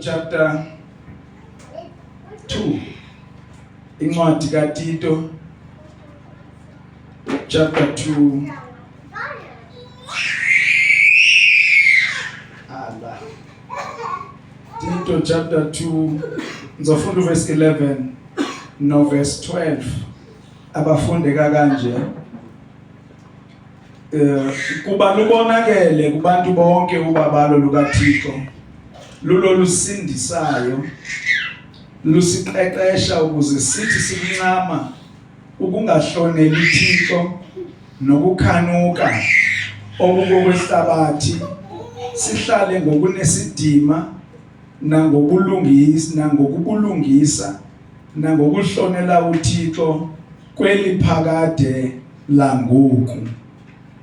chapter 2. Incwadi kaTito chapter 2. Allah. Tito chapter 2 ngizofunda uverse 11 no verse 12 abafundeka kanje. Eh kuba lubonakele kubantu bonke ubabalo lukaThixo lulo lusindisayo lusiqeqesha ukuze sithi sikuncama ukungahloneli Thixo nokukhanuka okukokwehlabathi sihlale ngokunesidima nangobulungisa nangokubulungisa nangokuhlonela uThixo kweli phakade langoku.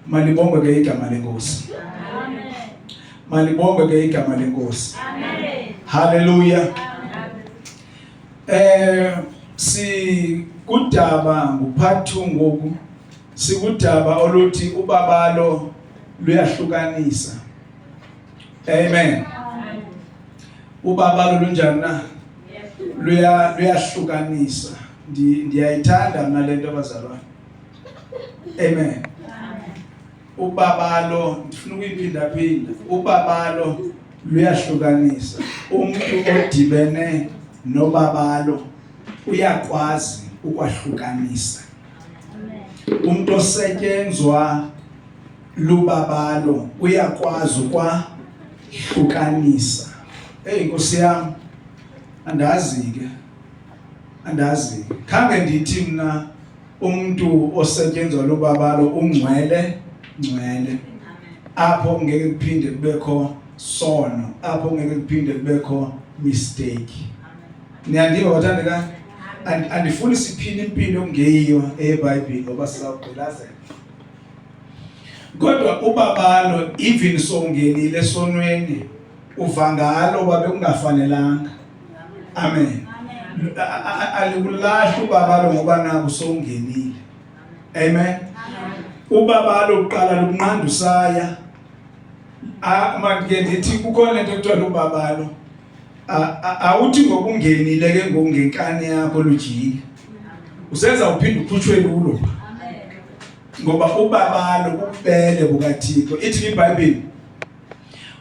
Malibongwe ke igama lenkosi. Amen. Malibongwe ke igama lenkosi. Amen. Hallelujah. Eh sikudaba ngupart 2 ngoku. Sikudaba oluthi ubabalo luyahlukanisa. Amen. Ubabalo lunjani na? Luya luyahlukanisa. Ndiyayithanda mina lento abazalwane. Amen. Ubabalo ndifuna ukuyiphinda phinda. Ubabalo luyahlukanisa. Umuntu odibene nobabalo uyakwazi ukwahlukanisa. Umuntu osetyenzwa lubabalo uyakwazi ukwahlukanisa. Hey Nkosi yami andazi ke andazi khange ndithi mna umuntu osetyenzwa lubabalo ungcwele ngcwele apho ngeke kuphinde kubekho sono apho ngeke kuphinde kubekho mistake. Niyandiva bathandeka? Andifuni siphile impilo okungeyiyo eyeBhayibhile ngoba sizawugqilazela. Kodwa ubabalo even sowungenile esonweni uva ngalo uba bekungafanelanga. Amen. Alikulahli ubabalo ngoba naku sowungenile. Amen. Ubabalo uqala lukunqanda usaya. Ah manje ndithi kukhona into ekuthiwa lubabalo. Awuthi ngokungenile ke ngokungenkani yakho lujike. Usenza uphinde ukhutshwe lulo. Ngoba ubabalo ububele bukaThixo. Ithi iBhayibheli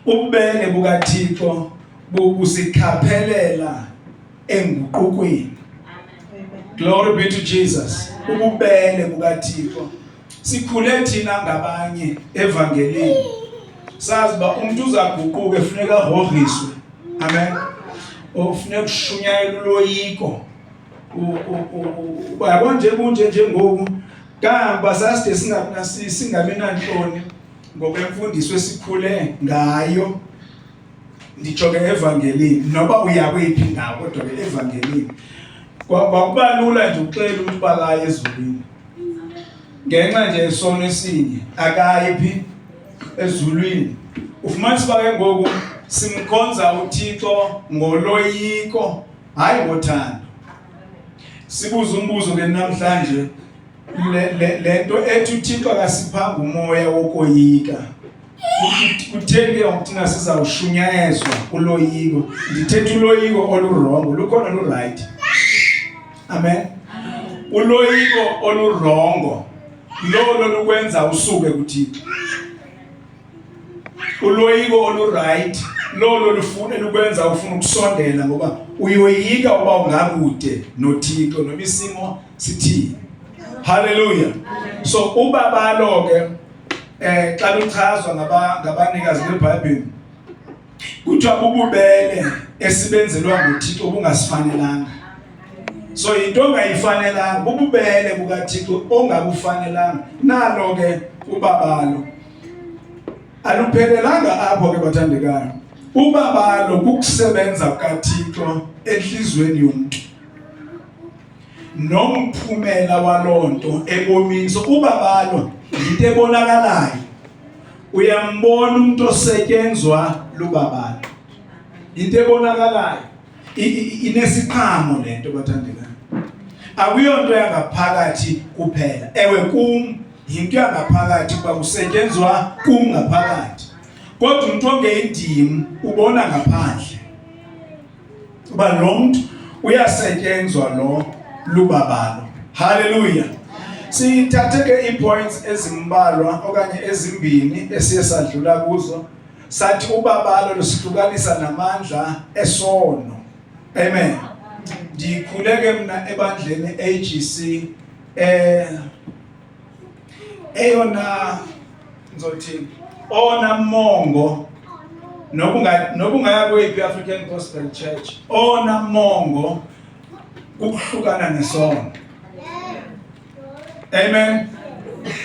ububele bukaThixo busikhaphelela enguqukweni. Glory be to Jesus. Ububele bukaThixo. Sikhule thina ngabanye evangelini. Sazi ba umuntu uzaguquka efuneka ahogiswe. Amen. Ofuneka kushunyayela uloyiko. Uyabona nje kunje njengoku kamba saside singabi singabi nanhloni ngokwemfundiso esikhule ngayo. Nditsho ke evangelini noba uya kweyiphi indawo kodwa ke evangelini kwakuba lula nje ukuxela umuntu uba akayi ezulwini ngenxa nje yesono esinye akayi phi ezulwini. Ufumanisa uba ke ngoku simkhonza uThixo ngoloyiko hayi ngothando. Sibuza umbuzo ke namhlanje le le nto ethi uThixo akasiphanga umoya wokoyika kutheni ke ngoku thina sizawushunyayezwa uloyiko? Ndithetha uloyiko olurongo, lukhona lurayithi. Amen. Uloyiko olurongo lolo lukwenza usuke kuThixo. Uloyiko oluright lolo lufuna lukwenza ufuna ukusondela ngoba uyoyika uba ungakude noThixo noma isimo sithini. Hallelujah. So ubabalo ke eh xa luchazwa ngaba ngabanikazi beBhayibheli kuthiwa bububele esibenzelwa nguThixo obungasifanelanga. So into ongayifanelanga bububele bukaThixo ongabufanelanga. Nalo ke ubabalo aluphelelanga apho ke bathandekayo. Ubabalo kukusebenza kukaThixo enhlizweni yomuntu nomphumela walonto ebomini. So ubabalo yinto ebonakalayo, uyambona umuntu osetyenzwa lubabalo, into ebonakalayo inesiqhamo lento bathandekayo. Akuyonto yangaphakathi kuphela. Ewe kum yinto yangaphakathi kuba kusetyenzwa kum ngaphakathi, kodwa umuntu ongeyindim ubona ngaphandle. Uba lo mntu uyasetyenzwa lo lubabalo. Haleluya. Sithathe ke ii-points ezimbalwa okanye ezimbini esiye sadlula kuzo. Sathi ubabalo lusihlukanisa namandla esono. Amen. Ndikhule ke mna ebandleni AGC eyona ngizothi ona mongo nobungaya kweyiphi African Gospel Church ona mongo kukuhlukana nesono. Amen.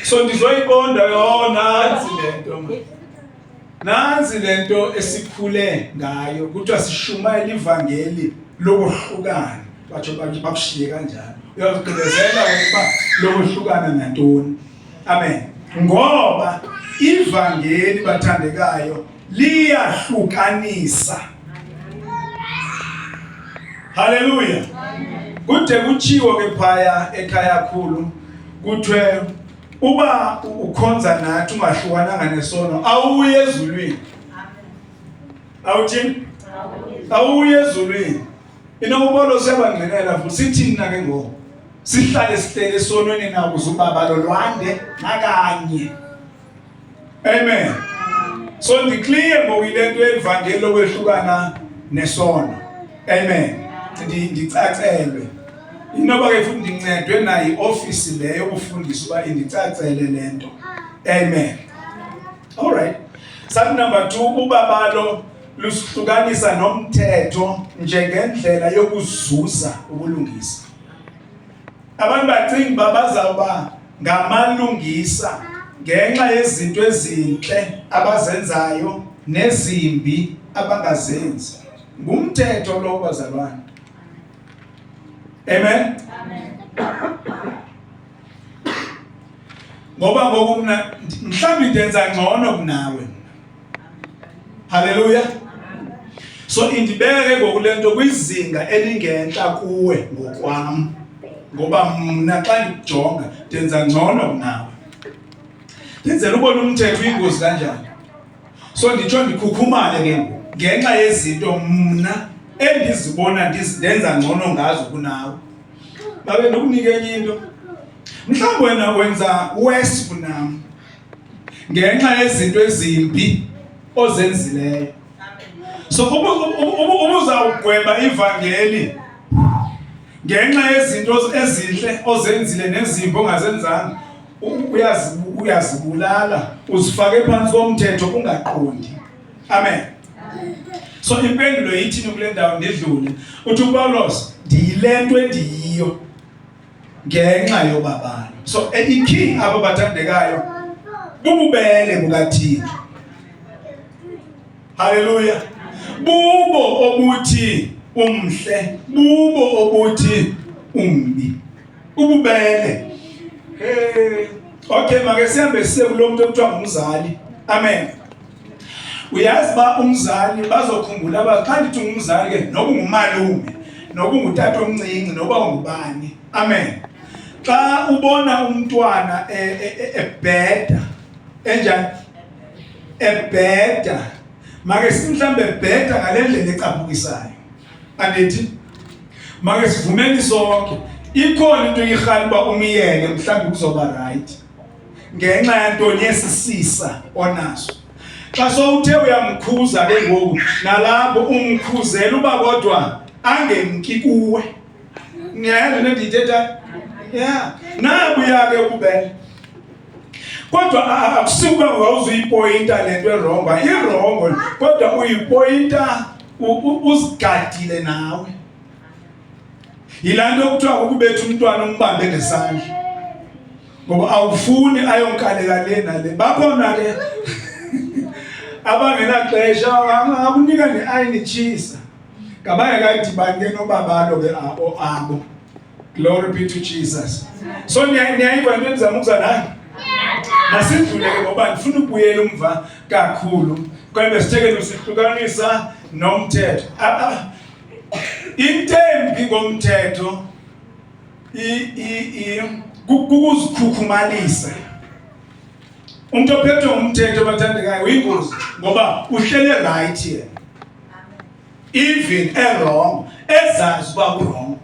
So ndizoyiqonda yona nansi lento. Nansi lento esikhule ngayo kuthiwa sishumayela ivangeli lokuhlukana. Batsho bakushiye kanjalo. Uyazigqibezela ukuba lokuhlukana nantoni. Amen. Ngoba ivangeli bathandekayo liyahlukanisa. Haleluya. Kude kutshiwo ke phaya ekhaya khulu kuthiwe uba ukhonza nathi ungahlukananga nesono awuye ezulwini. Awuthini? Awuye ezulwini. Inoba siyabangqinela futhi sithini na ke ngoku? Sihlale sihlele esonweni na ukuze ubaba lo lwande nakanye. Amen. So ndiclear ngoku ile nto yevangeli lokwehlukana nesono. Amen. Ndicacelwe. Inoba ke futhi ndincedwe nayo iofisi leyo yokufundisa uba indicacele le nto. Amen. All right. Sathi number 2 ubabalo lusihlukanisa nomthetho njengendlela yokuzuza ubulungisa. Abantu bacinga uba bazawuba ngamalungisa ngenxa yezinto ezintle abazenzayo nezimbi abangazenzi. Ngumthetho lo bazalwane. Amen. Amen. Ngoba ngoku mna mhlawumbi ndenza ngcono kunawe. Haleluya. So indibeke ngoku lento kwizinga elingentla kuwe ngokwam. Ngoba mna xa ndikujonga ndenza ngcono kunawe. Ndenzela ubona umthetho uyingozi kanjani. So nditsho ndikhukhumale ke ngoku ngenxa yezinto mna endizibona ndenza ngcono ngazo kunawe. Babe ndikunike enye into. Mhlawumbi wena wenza worse kunam. Ngenxa yezinto ezimbi ozenzileyo. So ubuzawugweba ivangeli ngenxa yezinto ezinhle ozenzile nezimbi ongazenzanga uyazibulala uzifake phansi komthetho ungaqondi. Amen. So impendulo yithini kule ndawo ndidlule? Uthi uPawulos ndiyilento endiyiyo ngenxa yobabalo. So ikey abo bathandekayo bububele bukaThixo. Haleluya. Bubo obuthi umhle, bubo obuthi umbi. Ububele. Hey, okay make sihambe siye kulo muntu okuthiwa ngumzali. Amen. Uyazi ba umzali bazokhumbula ba xa ndithi ngumzali ke noba ungumalume noba ungutata omncinci noba ungubani. Amen. Xa ubona umntwana ebheda enjani ebheda make simhlambe ebheda ngalendlela ecaphukisayo andithi make sivumeni sonke ikhona into irhali uba umyeke mhlawumbi kuzoba right ngenxa yantoni yesisisa onaso xa sowuthe uyamkhuza ke ngoku nalapho umkhuzela uba kodwa angemki kuwe. Niyayazi le ndiyithetha? Yeah. Nabuya ke ububele. Kodwa akusikuba wawuzuyipoyinta le nto erongo, irongo kodwa uyipoyinta uzigadile nawe. Yilaa nto kuthiwa ukubetha umntwana umbambe ngesandla. Ngoba awufuni ayonkalela le nale. Bakhona ke abangenaxesha akunika ne-ayini tshisa. Ngabangekadibani ke nobabalo ke abo abo. Glory be to Jesus. So niyayiva into endizama ukuza nayo? Masidlule ke ngoba ndifuna ukubuyela umva kakhulu. Kwaye besitheke nosihlukanisa nomthetho. Into embi ngomthetho kukuzikhukhumalisa. Umuntu ophethwe ngumthetho bathandekayo uyingozi ngoba uhlele right yena. Even e wrong. ezazi uba urongo.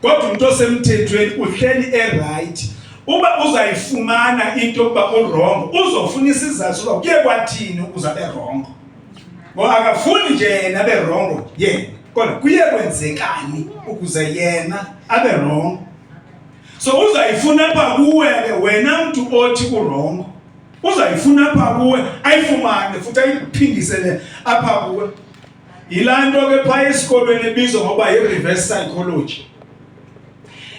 Kodwa umuntu osemthethweni uhleli eright. Uba uzayifumana into yokuba urongo, uzofuna isizathu uba kuye kwathini ukuze abe rongo. Ngoba akafuni nje yena abe rongo yena, kodwa kuye kwenzekani ukuze yena abe rongo. So uzayifuna apha kuwe ke wena mntu othi urongo. Uzayifuna apha kuwe ayifumane futhi ayiphindisele apha kuwe. Yilaa nto ke phaya esikolweni ebizwa ngokuba yi-reverse psychology.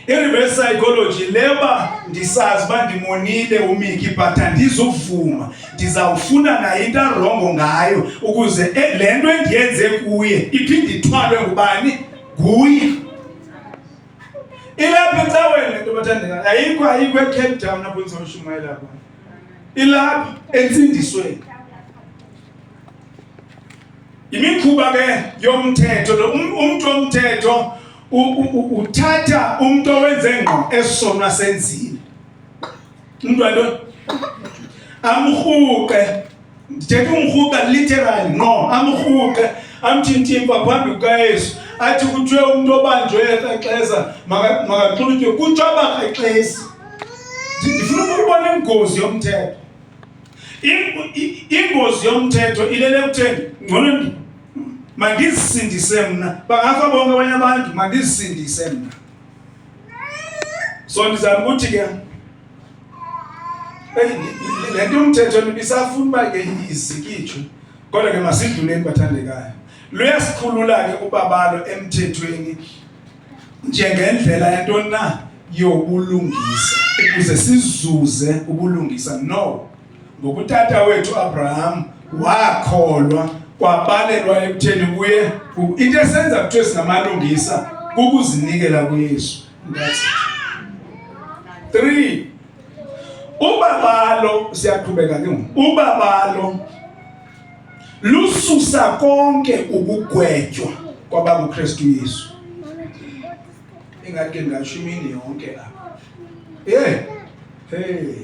I-reverse psychology le uba ndisazi uba ndimonile uMiki but andizuvuma, ndizawufuna naye into arongo ngayo ukuze le nto endiyenze kuye iphinde ithwalwe ngubani? Nguye. Ilapha ecaweni le nto bathandekayo, ayikho ayikho eCape Town apho ndizawushumayela khona, ilapha entsindisweni. Imikhuba ke yomthetho lo umntu womthetho uthatha umntu owenze ngqo esona asenzile. Umntu wantoni? Amrhuqe. Ndithetha umrhuqa literally ngqo, amrhuqe amthintimpa phambi kukaYesu. Athi kuthiwe umntu obanjwe ekrexeza makaxulutywe, kutsho abakrexezi. Ndifuna ukubona ingozi yomthetho. Ingozi yomthetho ilele ekutheni ngcono mandizisindise mna, bangafa bonke abanye abantu, mandizisindise mna. So ndizama ukuthi ke le nto yomthetho ibisafuna uba ke izikitshwe, kodwa ke masidluleni bathandekayo. Luyasikhulula ke ubabalo emthethweni njengendlela yantoni na yobulungisa, ukuze sizuze ubulungisa. No, ngokutata wethu Abraham wakholwa kwabalelwa ekutheni kuye. Into esenza kuthiwe singamalungisa kukuzinikela kuYesu. That's it. 3, ubabalo, siyaqhubeka ke ngoku. Ubabalo lususa konke ukugwetywa kwabakuKristu Yesu. Ingathi ke ndingatsho imini yonke lapha. Hey.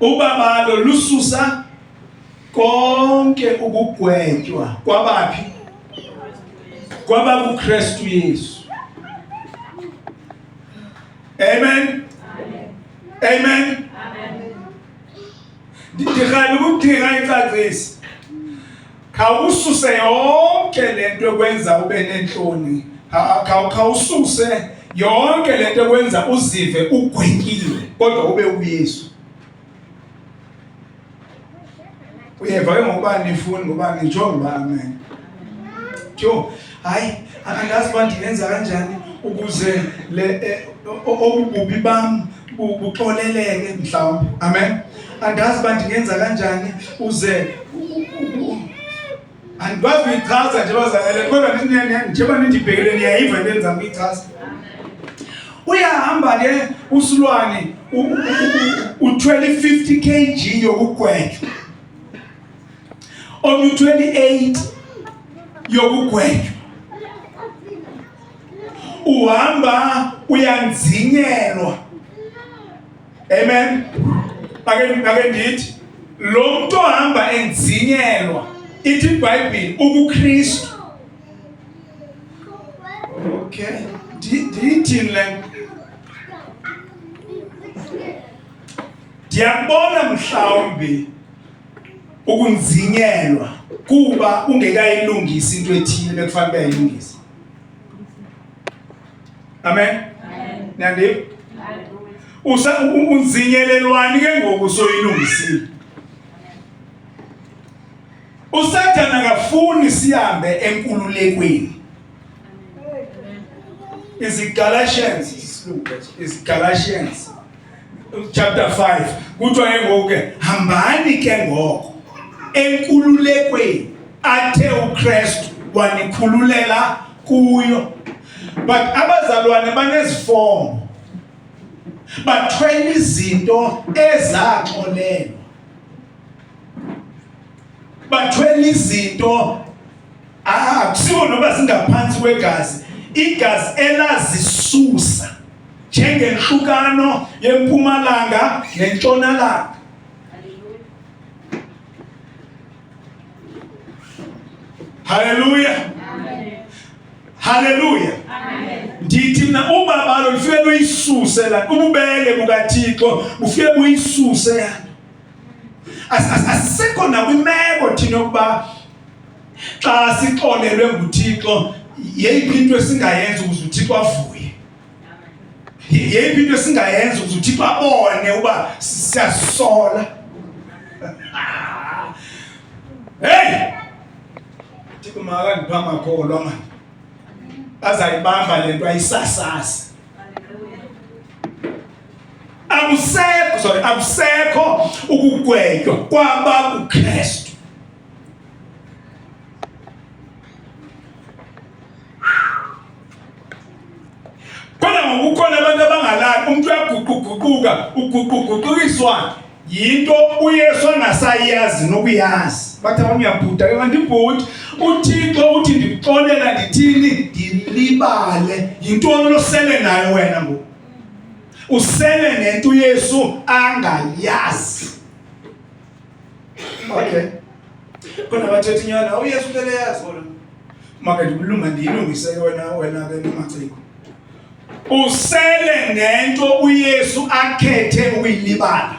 Ubabalo lususa konke ukugwetywa kwabaphi? KwabakuKristu Yesu. Amen. Amen. Ndirhala ukudinga icacisi. Khawususe yonke lento ekwenza ube nentloni. Khawususe yonke lento ekwenza uzive ugwetyiwe kodwa ube uYesu. Uyeva ke ngokuba nifuni ngoba nitsho ngoba amen. Tyho, hayi andazi uba ndingenza kanjani ukuze le obububi bam buxoleleke mhlawumbe. Amen. Andazi uba ndingenza kanjani uze andikwazi kuyichaza nje bazalwane, kodwa njengoba nindibhekele niyayiva into endizama ukuyichaza. Uyahamba ke uSilwane uthwele i-50 kg yokugwetywa, omnye uthwele i-8 yokugwetywa. Uhamba uyanzinyelwa. Amen. Ake ndithi lo mntu ohamba enzinyelwa, ithi iBhayibhile ukuKristu. Okay, ndiyithini le nto? Ndiyakubona mhlawumbi ukunzinyelwa kuba ungekayilungisi into ethile bekufanele uyayilungisa. Amen. Niyandiva? Usa unzinyelelwani ke ngoku soyilungisile? USathane akafuni sihambe enkululekweni. Is Galatians, is Galatians chapter 5 kuthiwa ke ngoku ke hambani ke ngoko enkululekweni athe uKristu wanikhululela kuyo. But abazalwane banezifomo, bathwele izinto ezaxolelwa, bathwele izinto akusiwo noba zingaphansi kwegazi, igazi elazisusa njengenhlukano yempumalanga nentshonalanga. Haleluya. Haleluya. Ndithi mna ubabalo lufike luyisuse la ububele bukaThixo bufike buyisuse yanto. Asisekho nakwimeko thina yokuba xa sixolelwe nguThixo yeyiphi into esingayenza ukuze uThixo avuye. Yeyiphi into esingayenza ukuze uThixo abone uba siyasola. Hey! Thixo makandipha amakholwa mani. Azayibamba lento ayisasazi. Akusekho sorry akusekho ukugwetywa kwaba kuKristu. Kodwa ngokukhona abantu abangalali umuntu uyaguquguquka uguquguqukiswa yinto uYesu angasayazi nokuyazi. Bathi abanye uyabhuda ke andibhudi. UThixo uthi ndikuxolela ndithini ndilibale. Yintoni losele nayo wena ngoku? Usele nento uYesu angayazi. Okay. Khona bathetha inyana uYesu ulele yazi kodwa. Make ndikulunga ndiyilungise ke wena wena ke nomaciko. Usele nento uYesu akhethe ukuyilibala.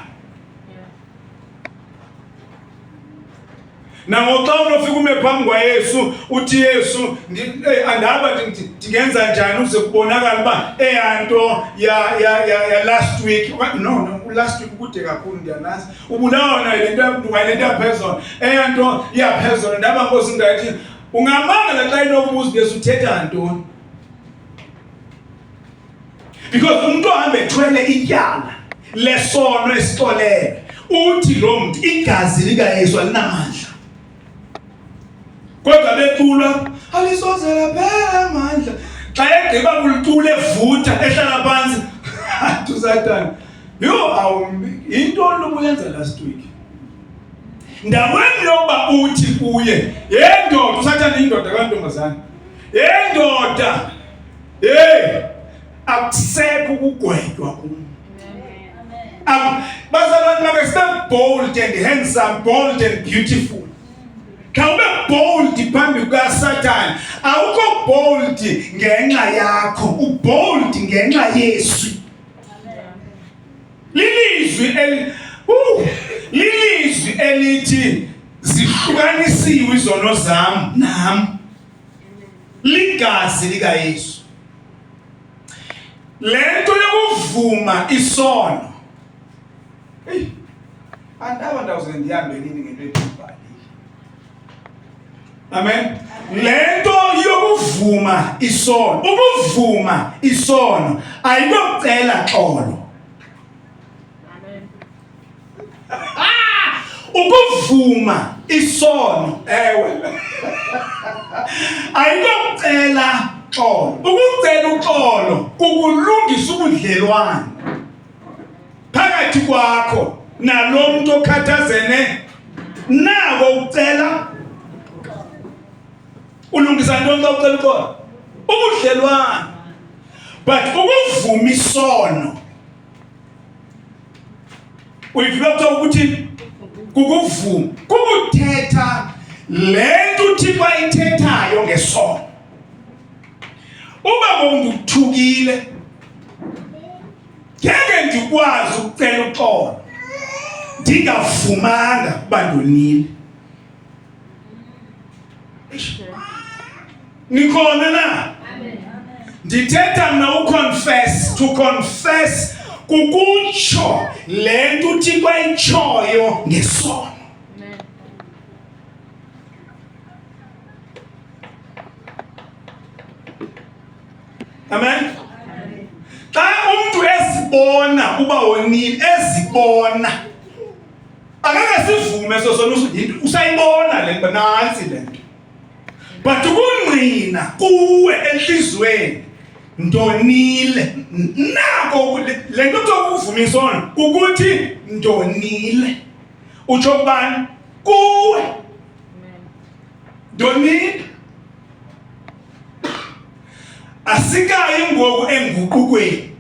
Nangoxa unofika ume phambi kwaYesu uthi Yesu andaba ndingenza njani ukuze kubonakale uba eya nto ya, ya, ya, ya last week no no last week kude kakhulu ndiyanazi ubulawa nayo le nto le nto yaphezolo eya nto yaphezolo ndaba nkosi ndayithi ungamangala xa inokubuza uYesu uthetha ntoni because umuntu ohamba ethwele ityala lesono esixolele uthi lo muntu igazi likaYesu alinamandla kodwa beculwa alisoze laphela amandla xa egqiba kulicula evutha ehlala phantsi athi usathane yho awumbi yintoni lobuyenza last week ndaweni yokuba uthi kuye yendoda usathane indoda kantombazane yendoda hey akusekho ukugwetywa kum bazalwane make sibe bold and handsome bold and beautiful khawube bold phambi kukasathane awukho bold ngenxa yakho ubold ngenxa yezwi lilizwi eli lilizwi elithi zihlukanisiwe izono zam nam ligazi likaYesu lento yokuvuma isono hey andaba ndawuze ndihambe nini ngento endibhalile amen lento yokuvuma isono ukuvuma isono ayikokucela xolo ukuvuma isono ewe ayikokucela xolo ukucela uxolo kukulungisa ubudlelwane phakathi kwakho nalo muntu okhathazene nako ukucela ulungisa ntoni xa ucela uxolo ubudlelwane but ukuvuma isono uyivile kuthiwa ukuthi kukuvuma kukuthetha le nto uthixo ayithethayo ngesono uba ngoku ndikuthukile ngeke ndikwazi ukucela uxolo ndingavumanga uba ndonile nikhona na ndithetha mna uconfess to confess kukutsho le nto uthixo ayitshoyo ngesono amen xa umntu ezibona uba wonile ezibona akake sivume eso sono usayibona le nto nantsi le nto but ukungqina kuwe enhliziyweni ndonile nako le nto kuthiwa ukuvuma isono kukuthi ndonile utsho kubani kuwe ndonile asikayi ngoku enguqukweni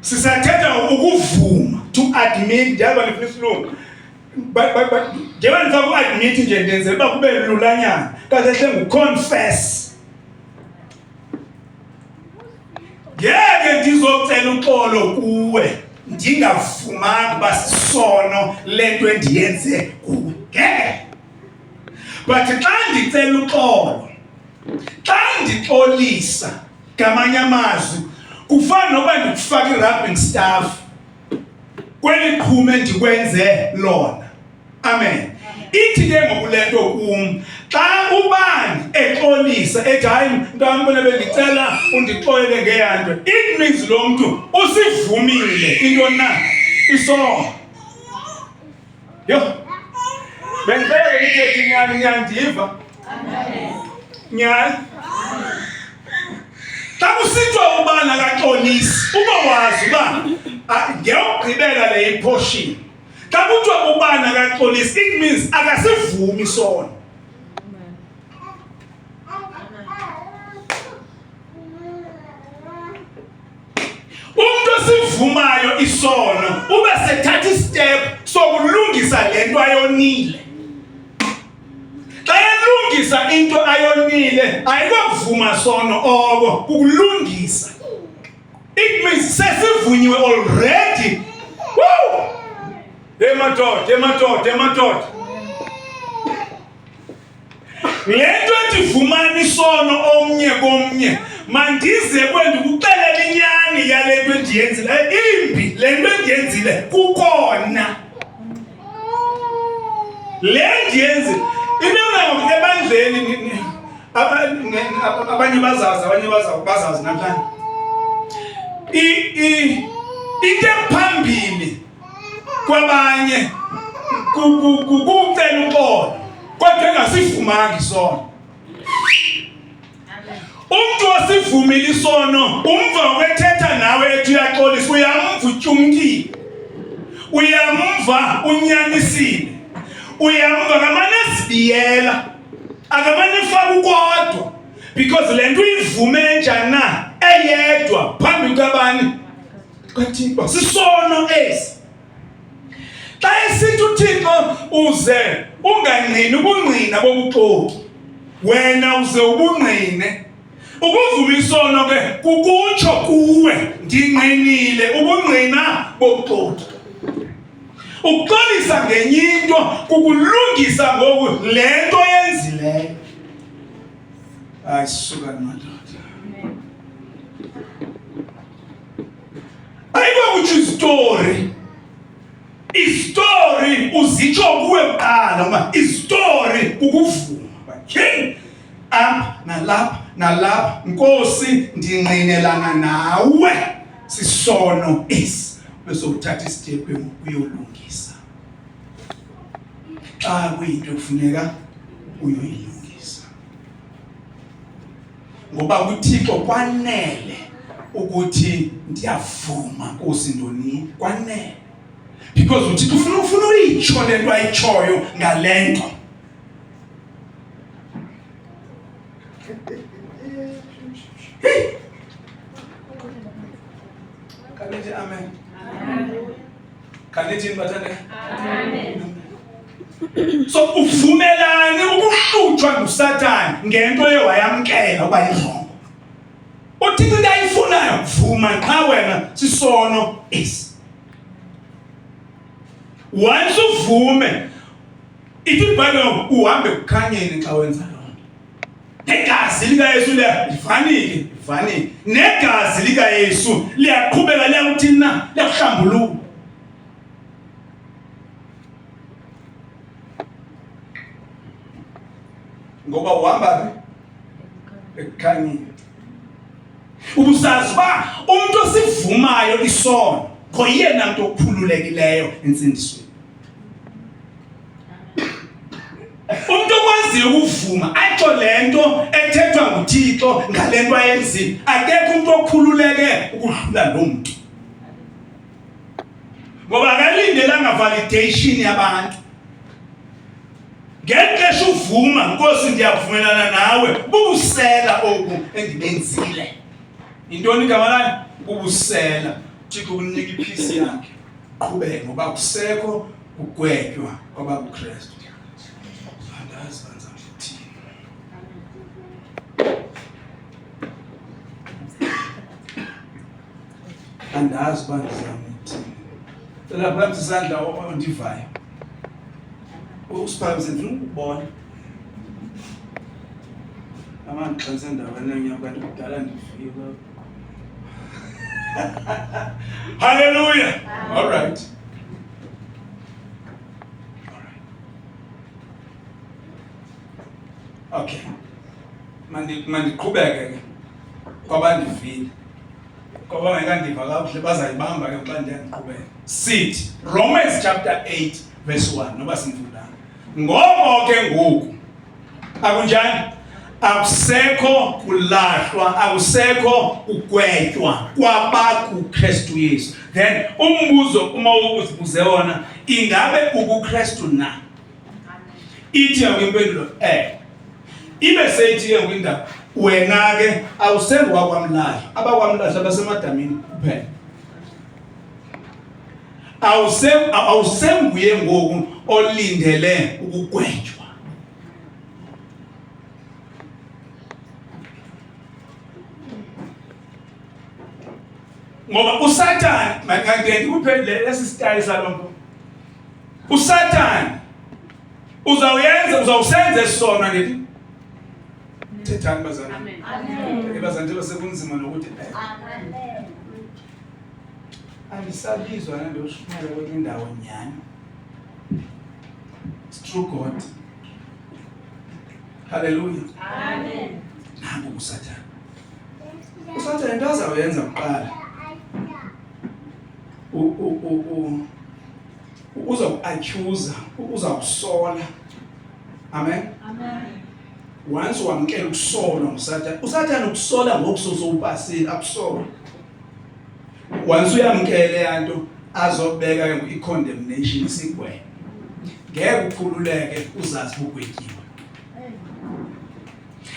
sisathetha ukuvuma to admit ndiyaba ndifuna isilungu njengoba ndifaka u-admit nje ndenzela uba kube lulanyana kahle hle nguconfess. ndizocela uxolo kuwe ndingavumanga uba sisono le nto endiyenze kuwe, ngeke. But xa ndicela uxolo, xa ndixolisa, ngamanye amazwi kufana noba ndikufaka i-rubbing staff kweli qhume ndikwenze lona. Amen. Ithi ke ngoku le nto kum, xa ubani exolisa ethi hayi mntamfuna bendicela undixolele ngeyanto, it means lo mntu usivumile into na isono. Yho, bendicela ndithethe inyani, niyandiva? Nyani. Xa kusithiwa ubani akaxolisi, uba wazi uba ngeyokugqibela le iportion. Xa kuthiwa ubani akaxolisi, it means akasivumi sona. Umuntu osivumayo isono ube sethatha istep sokulungisa le nto ayonile. Xa elungisa into ayonile, ayikokuvuma sono oko, kukulungisa. It means sesivunyiwe already. Woo! Hey madoda, hey madoda, hey madoda. Le nto ethi vumani isono omnye komnye, mandize kwe ndikuxelele inyani yale nto endiyenzile. Imbi le nto endiyenzile kukona. Le ndiyenzile. Into engangoku ebandleni abanye bazazi, abanye bazazi namhlanje. Into ephambili kwabanye kukucela uxolo kodwa engasivumanga isono. Umntu osivumile isono umva wethetha nawe ethi uyaxolisa, uyamva utyumkile, uyamva unyanisile, uyamva ngamane ezibiyela, akamane efaka ukodwa, because le nto uyivume njani na eyedwa phambi kukabani? KaThixo. Sisono esi. Xa esithi uThixo uze ungangqini ubungqina bobuxoki, wena uze ubungqine. Ukuvuma isono ke kukutsho kuwe ndingqinile ubungqina bobuxoki. Ukuxolisa ngenye into kukulungisa ngoku le nto yenzileyo. Hayi suka madoda. Ayikokutsho izitori. Izitori uzitsho kuwe kuqala uba izitori kukuvuma. Hey, apha nalapha nalapha, Nkosi ndingqinelana nawe sisono esi. Bese uthatha isitepu uyolungisa. Xa kuyinto ekufuneka uyoyilungisa. Ngoba kuThixo kwanele ukuthi ndiyavuma Nkosi ndoni, kwanele. Because uThixo ufuna uyitsho le nto ayitshoyo ngale nto. Hey! Khanithi amen. Khanithi bathandeka. Amen. So uvumelani ukuhlutshwa nguSathane ngento eye wayamkela uba irongo. UThixo into ayifunayo, vuma qha wena sisono esi. Once uvume, ithi iBhayibhile uhambe ekukhanyeni xa wenza loo nto. Negazi likaYesu livanike, livanike. Negazi likaYesu liyaqhubeka liyakuthini na? Liyakuhlambulula. Ngoba uhamba phi? Ekukhanyeni. Ubusazi uba umntu osivumayo isono ngoyena mntu okhululekileyo entsindisweni. Umntu okwaziyo ukuvuma atsho le nto ethethwa nguThixo ngale nto ayenzile, akekho umntu okhululeke ukudlula loo mntu. Ngoba akalindelanga validation yabantu. Ngexesha uvuma, Nkosi ndiyavumelana nawe, bubusela oku endibenzile. Yintoni igama layo? Bubusela. uThixo ukunika iphisi yakhe. Qhubeke ngoba kusekho kugwetywa kwabakuKristu. Andazi banza ndithini. Andazi uba ndizawunithini. Cela phambi isandla ondivayo. Usiphakamise ndifuna ukubona. Amangixhense endaweni enye kanti kudala ndifika. Hallelujah. All right. All right. Okay. Mandi mandiqhubeke ke. Kwabandivile. Kwabangekandiva kakuhle bazayibamba ke xa ndiyandiqhubeka. Sithi Romans chapter 8 verse 1 noba simfundanga. Ngoko ke ngoku akunjani? Akusekho kulahlwa, akusekho kugwetywa kwabakuKristu Yesu. Then umbuzo uma uzibuze wona, ingabe ukuKristu na? Ithi yonke impendulo eh. Ibe seyithi ke ngoku wena ke awusengowakwamlahla, abakwamlahla basemadamini kuphela. Awuse awusenguye ngoku olindele ukugwetywa. Ngoba uSathane makangeni kuphendule lesi style salomfo. uSathane uzawuyenza uzawusenza esona ngithi thethani bazalwane. Amen. Bazalwane njengoba sekunzima nokuthi eh. Amen. Andisabizwa nandoshumayela kwenye indawo nyhani. It's true God. Hallelujah. Amen. Nangu uSathane. USathane into azawuyenza kuqala. U u u uza-accusa, uza kusola. Amen. Amen. Once wamkela ukusolwa nguSathane, uSathane ukusola ngokusoso upasile, akusola. Once uyamkele yanto azobeka ke i-condemnation isigwebo. Ngeke ukhululeke uzazi bugwetyiwe.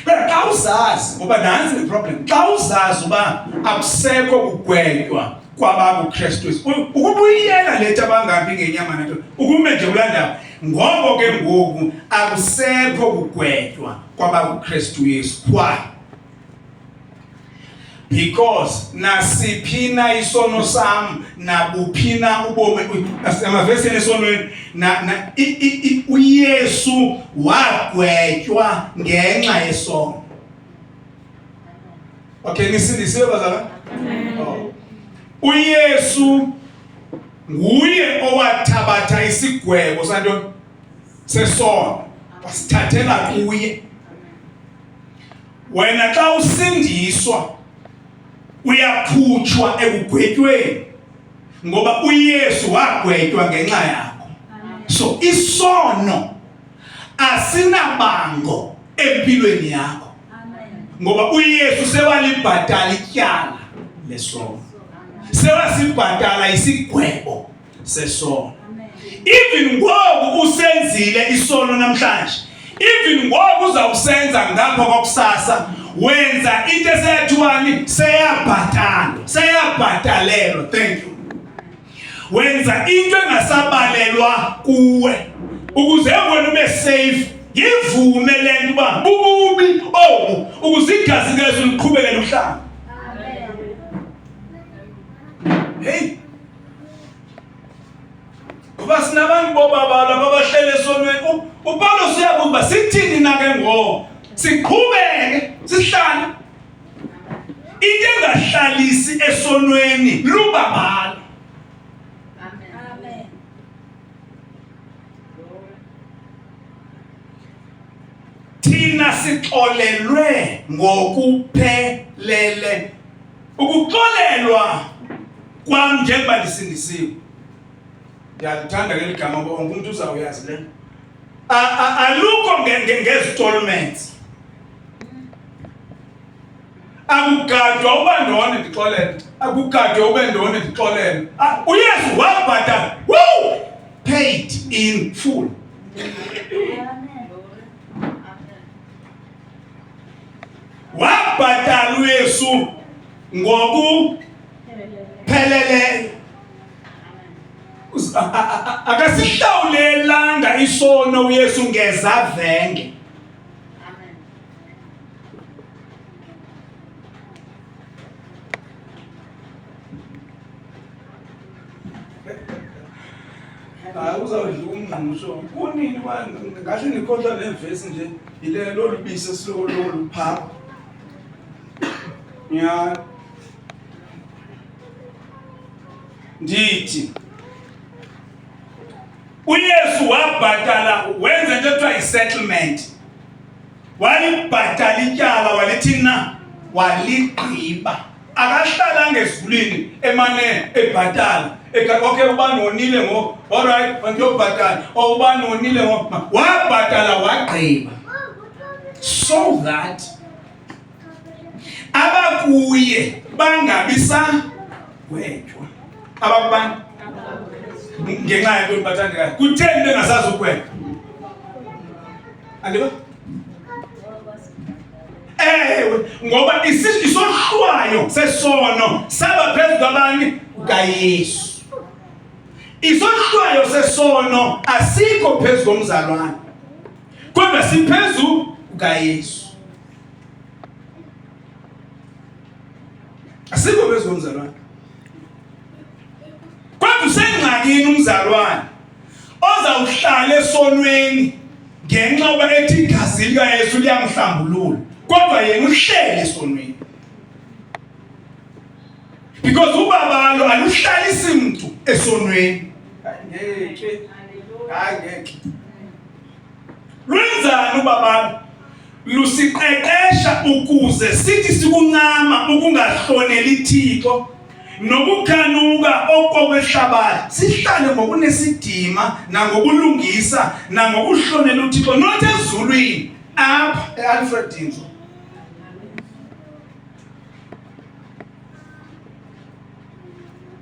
Kodwa xa uzazi ngoba nantsi le problem, xa uzazi uba akusekho kugwetywa kwabakuKristu Yesu, ukuba uyiyeka le nto abangabi ngenyama nento, ukume nje kulaa ndawo, ngoko ke ngoku akusekho kugwetywa kwabakuKristu Yesu. Why? Because nasiphi na isono sam nabuphi na ubomi amavesini esonweni na, na uYesu wagwetywa ngenxa yesono. Okay, nisindisiwe bazalwane? Oh. uYesu nguye owathabatha isigwebo santoni sesono wasithathela kuye. Wena xa usindiswa uyakhutshwa ekugwetyweni ngoba uYesu wagwetywa ngenxa yakho. So isono asinabango empilweni yakho ngoba uYesu sewalibhatala ityala lesono, sewasibhatala isigwebo sesono. Even ngoku usenzile isono namhlanje, even ngoku uzawusenza ngapha kwakusasa, wenza into eseyathiwani, seyabhatalwa, seyabhatalelwa. Thank you. Wenza into engasabalelwa kuwe ukuze wena ube safe. Yivume le nto uba bububi obu ukuze igazi likaYesu liqhubeke nokuhlamba. Hey, ngoba sinabantu bobabalo ababahlele esonweni. uPawulos uyabuza uba sithini na ke ngoku, siqhubeke sihlale? Into engahlalisi esonweni lubabalo. Amen. Thina sixolelwe ngokuphelele. Ukuxolelwa kwam njengoba ndisindisiwe, ndiyalithanda ke ligama ngoba wonke umntu uzawuyazi le nto. Alukho ngezitolments, akugadwa uba ndone ndixolele, akugadwa ube ndone ndixolele. UYesu wabhatala, woo, paid in full. Wabhatala uYesu ngokupheleleyo. Akasihlawulelanga isono uYesu ngezavenge. Hayi uzawudla umngqusho. Kunini ngahle ndikhohlwa nevesi nje yile lolu bisi esiloko loluphapha. Nyhani. Ndithi uYesu wabhatala wenza into ekuthiwa yi-settlement. Walibhatala ityala walithi na waligqiba. Akahlalanga ezulwini emane ebhatala. Okay ubani wonile ngoku. All right, mandiyobhatala. Or ubani wonile ngoku. Wabhatala wagqiba. So that abakuye bangabi sagwetywa. Abakubani? Ngenxa yantoni bathandekayo? Kutheni bengasazi ugweba? Andiba? Ewe, ngoba isohlwayo sesono saba phezu kwabani? KukaYesu. Isohlwayo sesono asikho phezu komzalwane, kodwa siphezu kukaYesu. Asikho phezu komzalwane. Kodwa usengxakini umzalwane ozawuhlala esonweni ngenxa yoba ethi igazi likaYesu liyamhlambulula, kodwa yena uhleli esonweni. Because ubabalo aluhlalisi mntu esonweni. Ngeke. Hayi ngeke. Lwenzani ubabalo? Lusiqeqesha ukuze sithi sikuncama ukungahloneli Thixo nokukhanuka okokwehlabathi sihlale ngokunesidima nangobulungisa nangokuhlonela uThixo not ezulwini apha eAlfred Nzo.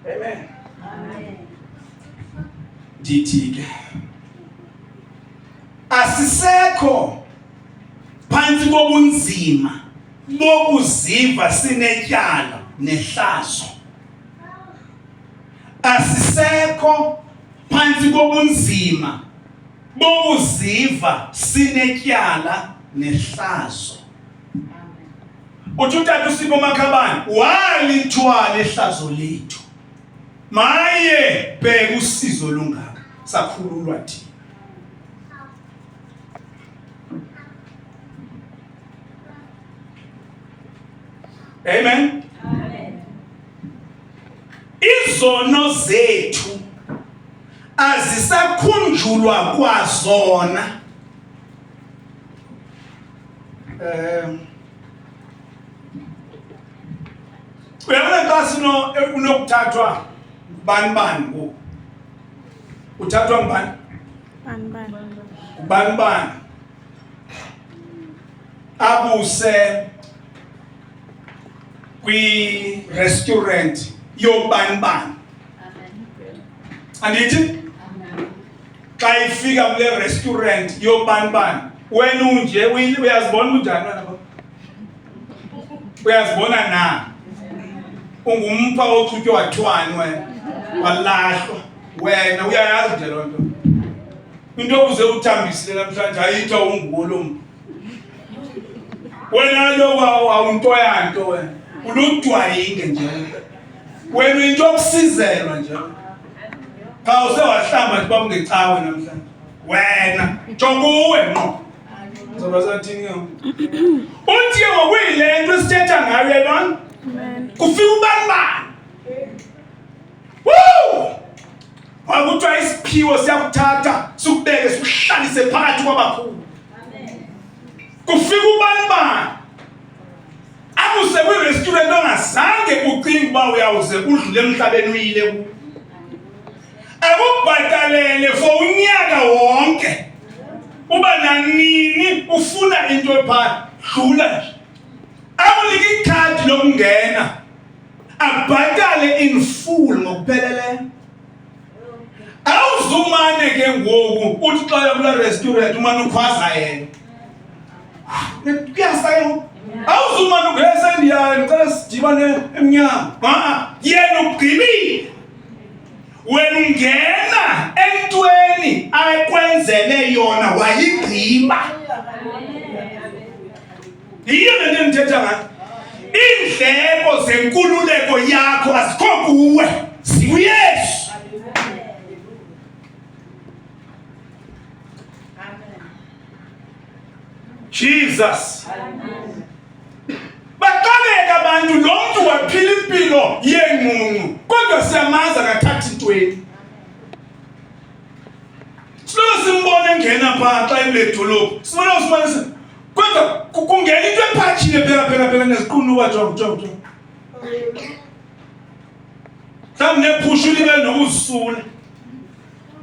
Amen. Amen. Ndithi ke asisekho phantsi kobunzima bokuziva sinetyala nehlazo. Asisekho phantsi kobunzima bokuziva sinetyala nehlazo. Uthi utata uSipho Makhabane walithwala ihlazo lethu. Maye bheka usizo olungaka sakhululwa thina. Amen. Amen. Izono zethu azisakhunjulwa kwazona. Uyabona xa sino unokuthathwa bani bani ngoku. Uthathwa ngubani? Bani bani. Ubani bani? Abuse kwi restaurant yobani bani. Andithi? Xa ifika kule restaurant yobani bani, wena unje uyazibona unjani wena baba? Uyazibona na? Ungumpha ochutywe wathwani wena? Walahlwa wena uyayazi nje loo nto. Into obuze uthambisile namhlanje ayithiwa unguwo lo mntu. Wena lo awunto yanto wena. Uludwayinge nje. Wena into yokusizelwa nje. Cha usewahlamba nje baba ngecawe namhlanje. Wena jonga uwe ngqo. Zoba sathini ke? Uthi ke ngokuyile nto esithetha ngayo yayibona? Kufika ubani bani? Woo! Kwakuthiwa isiphiwo siyakuthatha sikubeke sikuhlalise phakathi kwabakhulu. Kufika ubani bani? Akuse kwi-restaurant ongazange ucinge uba uyawuze udlule emhlabeni uyile kuyo. Akubhatalele for unyaka wonke. Uba nanini ufuna into epha dlula nje. Akunike ikhadi lokungena. Abhatale in full ngokupheleleyo. Awuzumane ke ngoku uthi xa uya kula restaurant umane ukhwaza yena. Kuyasa ke ngoku. Awuzumane ugese ndiyayo ndicela sidibane emnyango. Ha-a, yena ugqibile. Wena ungena entweni akwenzele yona wayigqiba. Yiyo le nto endithetha ngayo. Iindleko zenkululeko yakho azikho kuwe, zikuYesu. Jesus. Baxakeka abantu lo mntu waphila impilo yengqungqu kodwa siyamazi akathathi ntweni. Siloko simbona engena phaa xa ekule dolophu sibona usimanise kodwa kungena into ephatshile phela phela phela neziqunuka jongo jongo jongo. Mhlawumbi nephusha ulibele nokuzisula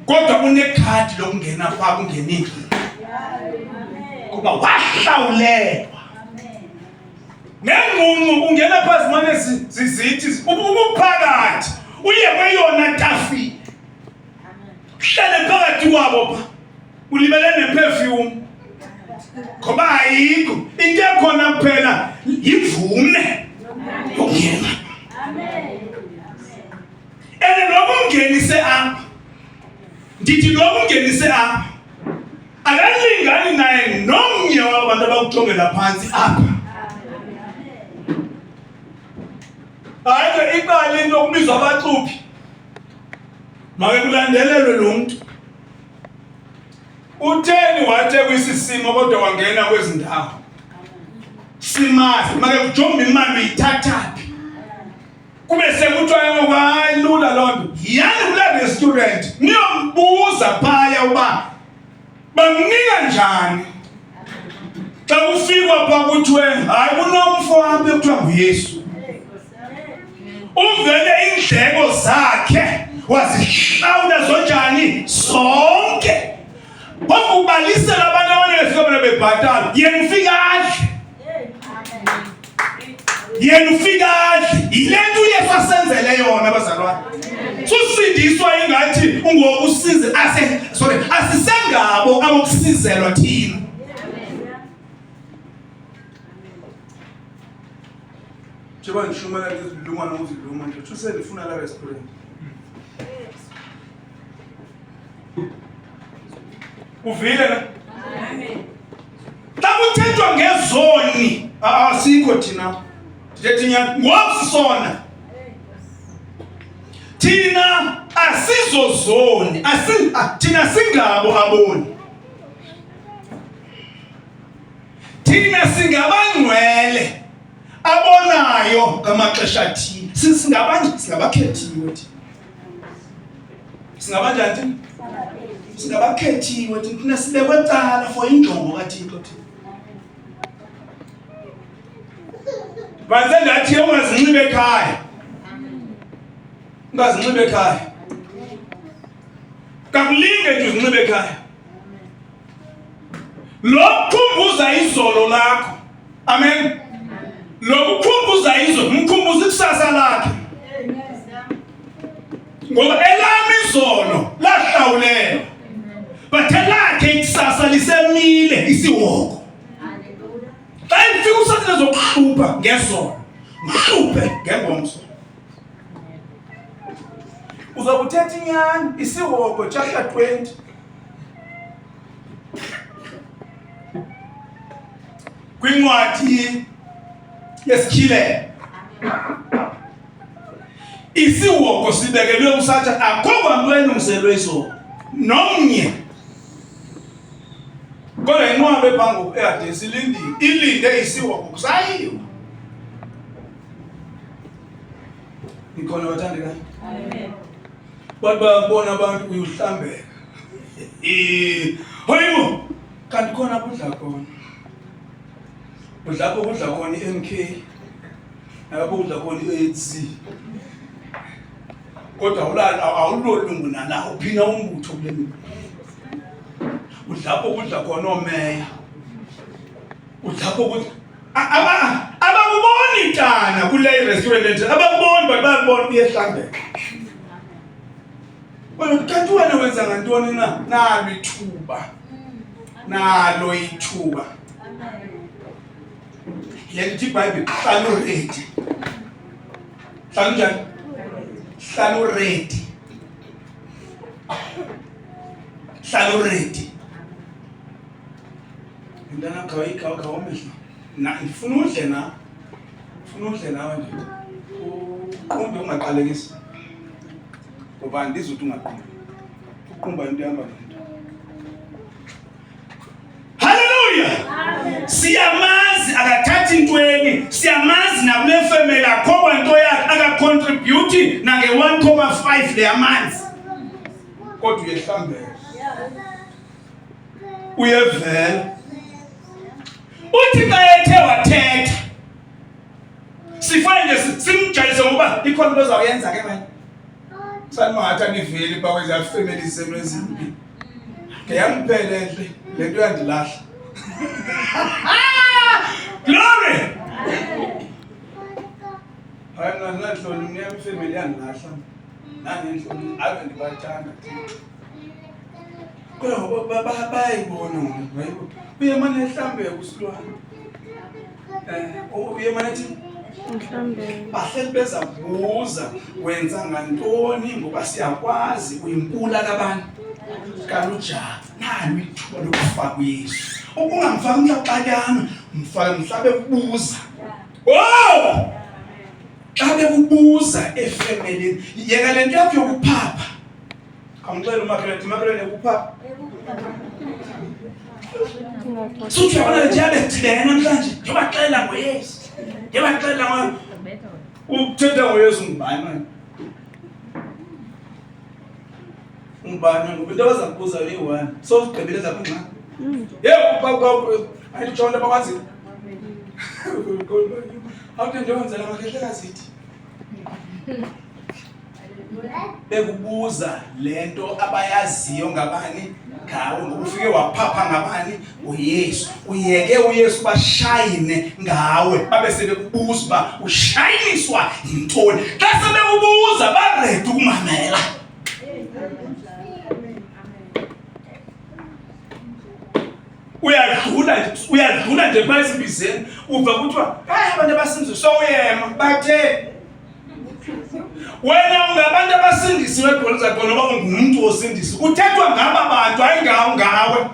kodwa unekhadi lokungena phaa kungena indlu kuba wahlawulelwa nengqungqu ungena phaa zimane zizithi ubuphakathi uye kweyona tafile uhlale phakathi kwabo pha ulibele neperfume ngoba ayikho into ekhona kuphela yimvume yokungena ene noba ungenise apha ndithi noba ungenise apha akalingani naye nomnye wabo bantu abakujongela phantsi apha hayi ke iqale into okubizwa abacuphi make kulandelelwe lo mntu utheni wathe kwisisimo kodwa wangena kwezi ndawo simazi make kujonge imali uyithathaphi kube sekuthiwa ke ngoku hayi lula loo nto yiyani kulaa restaurant niyombuza phaya uba bamnika njani xa kufikwa pha kuthiwe hayi kunomfo apha ekuthiwa nguyesu uvele iindleko zakhe wazihlawula zonjani zonke phofu ubalisela abantu abane befika bona bebhatala yena ufika adle yena ufika adle yile nto uyesu asenzele yona bazalwane susindiswa ingathi ungokusize ase sorry asisengabo abokusizelwa thina njengoba ndishumela ndiziluma nokuziluma nje thuse ndifuna la restaurant uvile na xa kuthethwa ngezoni asikho thina ndithetha inyani ngoku sisona thina asizozoni asi thina singabo aboni thina singabangcwele abonayo ngamaxesha athile singabanje singabakhethiwe thina singabanjani thina singabakhethiwe thina sibekwe cala for injongo kaThixo thina Banze ngathi ungazinxiba ekhaya ungazinxiba ekhaya kakulinge nje uzinxibe ekhaya lo kukhumbuza izolo lakho amen lo kukhumbuza izolo mkhumbuza ikusasa lakhe ngoba elami izolo lahlawulelwa but elakhe ikusasa lisemile isiwoko xa ifika usathane zokuhlupha ngezolo mhluphe ngengomso uzakuthetha inyani isihogo chapter 20 kwincwadi yesityhilelo isihogo sibekelwe usathane akho kwanto elungiselwe izolo nomnye kodwa inqwaba ebhangoku ehadesi ilindile ilinde isihogo kusayiwa nikhona bathandekayo bantu bayakubona abantu uyohlambeka hayibo kanti khona kudla khona udlapho kudla khona i-MK nalapho kudla khona i-ANC kodwa awulolungu nalawo phina umbutho kule mibutho udlapho kudla khona oomeya udlapho kudla abakuboni tana kule restaurant abakuboni but bayakubona uyehlambeka wena kanti wena wenza ngantoni na nalo ithuba nalo ithuba le nto ithi ibhayibhile hlala uredi hlala unjani hlala uredi hlala uredi mntana khawumehla na ndifuna udle na ndifuna udle nawe nje uqumbe ungaqalekisi ngoba andizuthi ungaqumbi uqumba into ihamba nento. Hallelujah! Siyamazi akathathi ntweni, siyamazi nakule family akho kwanto yakhe akacontribute nange 1.5 leyamanzi. Kodwa uyehlambela. Uyevela. Uthi xa ethe wathetha sifane nje simjayise ngoba ikhona into ozawuyenza ke manje. Sanimhatha niveli bakweza family zenu ezimbi. Ngeyamphele enhle le nto yandilahla. Glory! Hayi mna ndinantloni mna yam ifemeli yandilahla. Nanentloni ave ndibathanda Thixo. Kodwa ngoba bayayibona ngoku bayibona. Uye mane ehlambeka usilwane. Eh, uye mane ethi bahleli beza kubuza wenza ngantoni ngoba siyakwazi uyimpula kabani kalujaka nalo ithuba lokufaka uyesu ukungamfaki mhla kuxatyana mfake mhla bekubuza oh xa bekubuza efemelini yeka le nto yakho yokuphapha Khawungixele umakhelwane, umakhelwane kuphapha. Suthi uyabona nje yabedibene namhlanje. Ngibaxelela ngoYesu. Ngibaxelela ngo Uthetha ngoYesu ngubani manje? Ngubani ngoba into abaza kubuza leyi-one. So uzigqibile zakho ingxaki. Yebo, ayitsho into abakwaziyo. Awuthi nje wenzela makhehlekazi ithi. Bekubuza lento abayaziyo ngabani ngawe ngoba ufike waphapha ngabani uYesu uyeke uYesu bashayine ngawe babe sebekubuza uba ushayiniswa yintoni xa sebekubuza baredi ukumamela uyadlula nje uyadlula nje bayisibizeni uva kuthiwa hayi abantu abasindisiwe sowuyema bathe wena ungabantu abasindisiwe egoli zakho noba ungumntu osindisiwe kuthethwa ngaba bantu hayi ngawo ngawe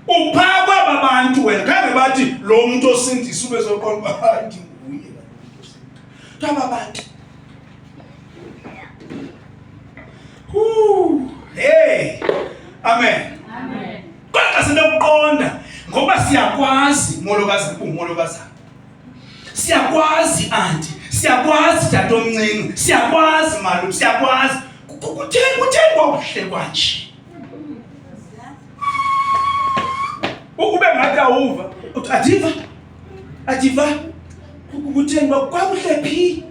uphaa kwaba bantu wena khange bathi lo mntu osindisiwe ubezoqonda uba hayi ndinguye lo mntu osindisiwe aba bantu Hey. Amen. Amen. Kodwa sinokuqonda ngoba siyakwazi molokazana ungumolokazana. Siyakwazi anti, siyakwazi tatomncinci, siyakwazi malume, siyakwazi. Kutheni kutheni kwakuhle kwanje? Ube ngathi awuva. Uthi adiva. Adiva. Kutheni kwakuhle phi?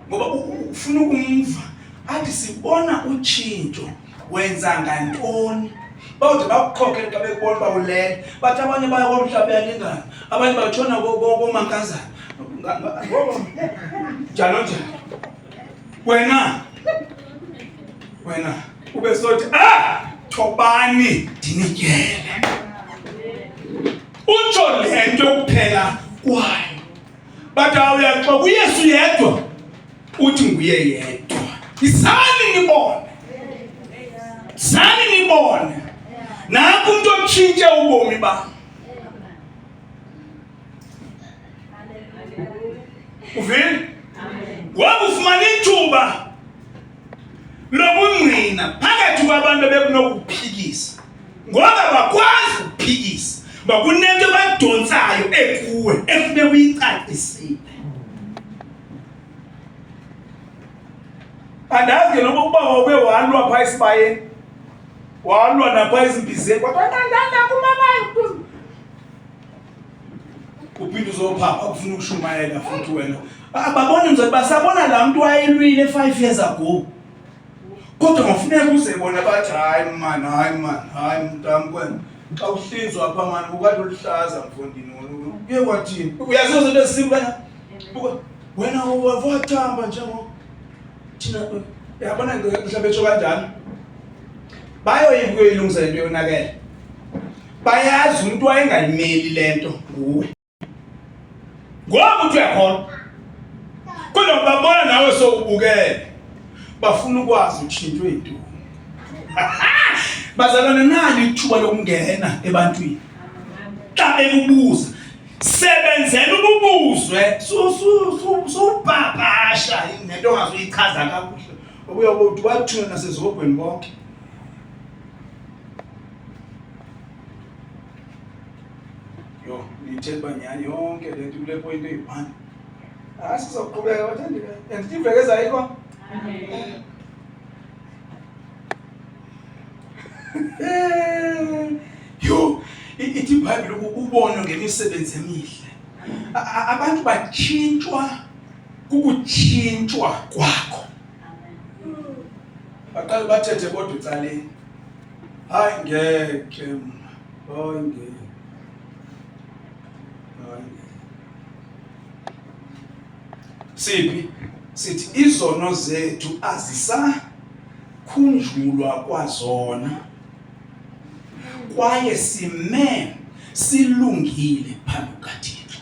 Ngoba ufuna ukumva. Athi sibona utshintsho wenza ngantoni? Bawude bakukhokhele xa bekubona uba ulele. Bathi abanye baya komhlaba uyalingana, abanye batshona komankazana. Njalo njalo. Wena wena ube sothi ah thobani ndinityele. Utsho le nto kuphela kwayo. Bathi awuyaxoka uYesu yedwa uthi nguye yedwa. Izani nibone. Zani nibone. Nanku umuntu otshintshe ubomi bam. Uvile? Ngoba ufumana ithuba lokungqina phakathi kwabantu ebekunokuphikisa. Ngoba bakwazi ukuphikisa. Ngoba kunento ebadonsayo ekuwe ekufuneka uyicacisile. Andazi ke noba uba wawube walwa phaa esibayeni. Walwa napha ezimbizeni kodwa ndandanda kumama. Uphinde uzophapha ufuna ukushumayela futhi wena. Ababoni mzali basabona laa mntu wayelwile 5 years ago. Kodwa ngofuneka uze bona bathi hayi man hayi man hayi mntam kwena. Xa uhlinzwa apha mani kukade uluhlaza mfondini kuye kwathini. Uyazi izinto ezisimba kanya. Buka wena wathamba njengo thina uyabona mhlawumbe betsho kanjalo. Bayoyika ukuyilungisa lento yonakele. Bayazi umuntu wayengayimeli lento nguwe. Ngoba uthi uyakholwa. Kodwa babona nawe sowubukele. Bafuna ukwazi utshintshwe yintoni. Bazalwane nali ithuba lokungena ebantwini. Xa bekubuza sebenzela ububuzwe suwupapasha nento ongazuyichaza kakuhle. Ubuya uthi wathuna nasezihogweni bonke. Ibithetha uba nyhani yonke le nto kule point eyi-one. Hayi, sizoqhubeka bathandekayo. And iveke ezayo ikho? Yho, ithi iBhayibhile ubonwe ngemisebenzi emihle. Abantu batshintshwa kukutshintshwa kwakho. Baqale bathethe kodwa ecaleni. Hayi ngeke mna. Hayi ngeke. Hayi ngeke. Siphi? Sithi izono zethu azisakhunjulwa kwazona kwaye sime silungile phambi kukaThixo.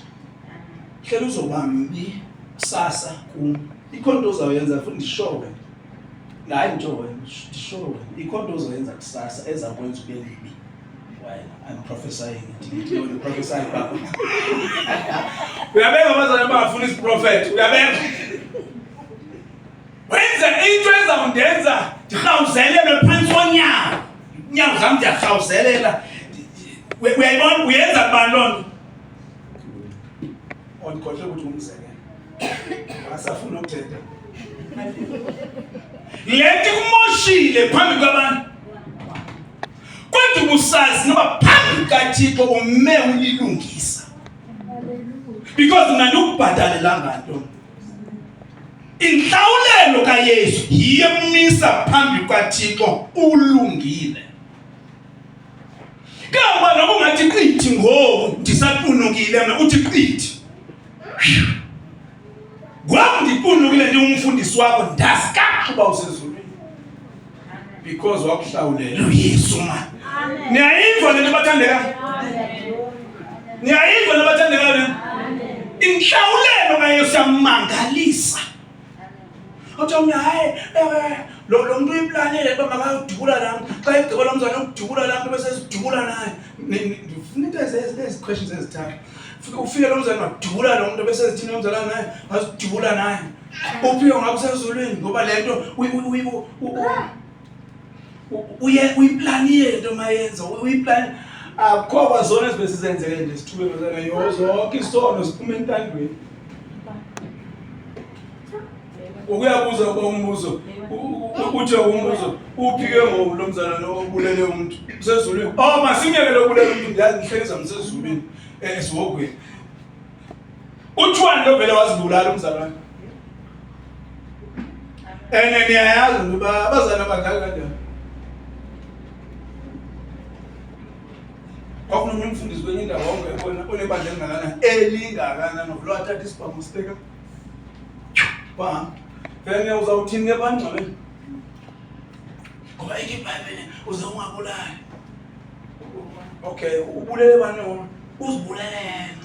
Hlela uzoba mbi kusasa kum. Ikho nto uzawuyenza futhi ndisho wena. Hayi nditsho wena, ndisho wena. Ikho nto uzoyenza kusasa eza kwenza ube mbi. Wena, I'm prophesying. Ndithi wena prophesying baba. Uyabeka abazali abangafuni isiprofetho, uyabeka. Wenza into ezawundenza ndirhawuzelelwe phantsi konyawo. Inyawo zam ndiyarhawuzelela. Uyayibona uyenza kubani loo nto? Ondikhohlwe ukuthi ngumzekelo. Akasafuni ukuthetha. Le nto ikumoshile phambi kwabantu. Kodwa ubusazi noba phambi kukaThixo ume ulilungisa. Because mna ndikubhatalelanga nto. Intlawulelo kaYesu yiyo emisa phambi kukaThixo ulungile. Kangoba noba ungathi qithi ngoku ndisapunukile mna uthi qithi. Ngoku ndipunukile ndingumfundisi wakho ndazi kakuhle uba usezulwini. Because wakuhlawulela uYesu man. Niyayiva le nto bathandekayo? Niyayiva le bathandekayo le? Intlawulelo kaYesu yamangalisa. Uthi omnye hayi eh, lo lo mntu uyiplanile uba makayodubula laa mntu xa egqiba lo mzana ukudubula laa mntu bese sidubula naye. Ndifuna into ezi questions ezithathu. Ufike lo mzana wadubula lo mntu bese zithini lo mzana naye wazidubula naye. Uphiwe ngabe usezulwini ngoba le nto uye uyiplanile into mayenza uyiplan akukho kwazona ezibe sizenzeke nje sithube bazana yo zonke isono siphuma entandweni ukuyabuza uba umbuzo uthe umbuzo uphike ngoku lo mzalwane obulele umuntu usezulwini oh masimyeke lo obulele umuntu ndiyazi ndihleli zam sezulwini eh, esihogweni Uthiwani lo vele wazibulala umzalwane? Ene niyayazi ukuba abazali abadlali kanjani. Kwakunomnye umfundisi kwenye indawo wawungekona onebandla elingakanani elingakanani ovula wathatha isibhamu sibeka wahamba. Then uzawuthini ke bangcwabeni? Ngoba ithi iBhayibhile uze ungabulali. Okay, ubulele bani wona? Uzibulele yena.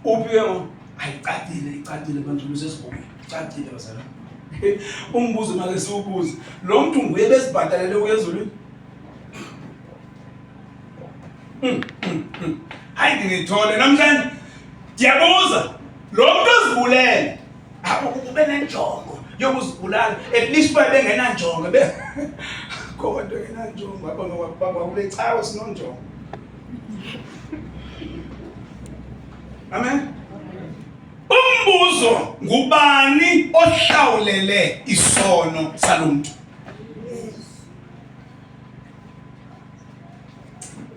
Uphi ke ngoku? Ayicacile, icacile bantu lusesibhokweni. Icacile bazalwane. Umbuzo make siwubuze. Lo mntu nguye bezibhatalele ukuya ezulwini? Hmm, hmm, hmm. Hayi ndinithole namhlanje. Ndiyabuza, lo mntu ozibulele apho ube nenjongo yokuzibulala at least uba bengenanjongo be kodwa engenanjongo apha ngokule cawe sinonjongo Amen. Umbuzo ngubani ohlawulele isono salomntu?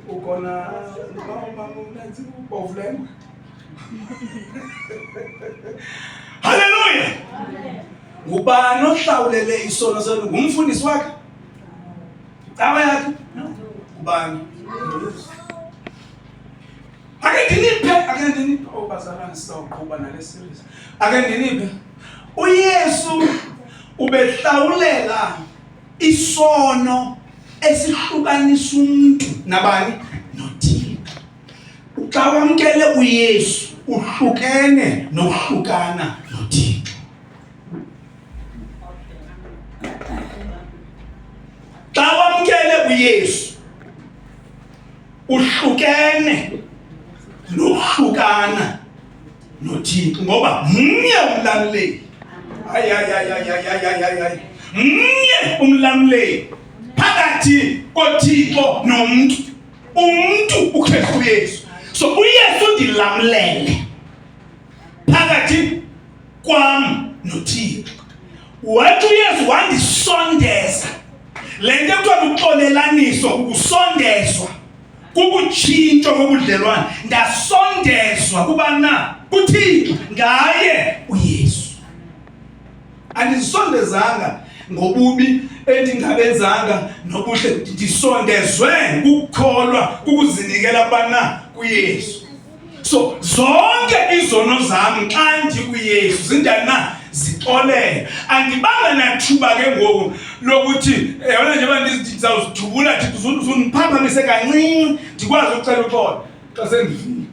Ukona mama mnanzi ubovulengwe. Haleluya. Ngubani ohlawulele isono salomntu? Ngumfundisi wakhe? Cawa yakhe? Ngubani? Ake ndiniphe, ake ndiniphe, oh bazalwane sizawuqhuba nale series. Ake ndiniphe. uYesu ubehlawulela isono esihlukanisa umuntu nabani noThixo. Xa wamkele uYesu uhlukene nokuhlukana noThixo. Xa wamkele uYesu uhlukene nokuhlukana noThixo ngoba mnye umlamleli. Hayi hayi hayi hayi hayi hayi hayi. Mnye umlamleli phakathi koThixo nomntu. Umntu uKristu Yesu. So uYesu ndilamlele phakathi kwam noThixo. Wathi uYesu wandisondeza. Le nto kuthiwa luxolelaniso kukusondezwa, kukutshintshwa kobudlelwane. Ndasondezwa kuba na kuThixo ngaye uYesu. Andizisondezanga ngobubi endingabenzanga nobuhle, ndisondezwe kukukholwa, kukuzinikela kubana kuYesu. So zonke izono zam xa ndikuYesu zinjani na? Zixolele. Andibanga nathuba ke ngoku lokuthi yabona njengoba ndizawuzidubula uzundiphaphamise kancinci ndikwazi ukucela uxolo xa sendifile.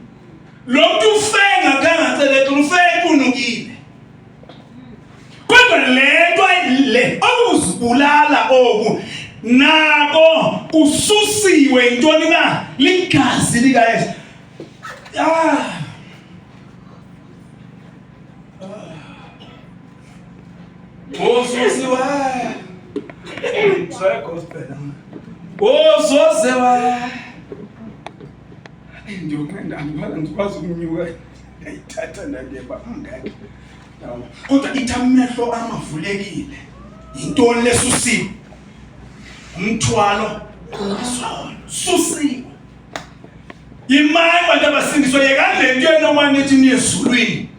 Lo mntu ufe ngakhange acele xolo, ufe ekunukile. Kodwa le nto le okuzibulala oku nako kususiwe yintoni na? Ligazi likaYesu. Ah. Ususiwe. Sorry gospel. Ususiwe. Ndiyonqenda andikwazi ukunyuka. Ndayithatha ndandiyeba ngeke. Kodwa ithi amehlo amavulekile. Yintoni lesusiwe? Umthwalo wesono. Susiwe. Imani bantu abasindiswa yekani le nto yenoba nithi niyezulwini.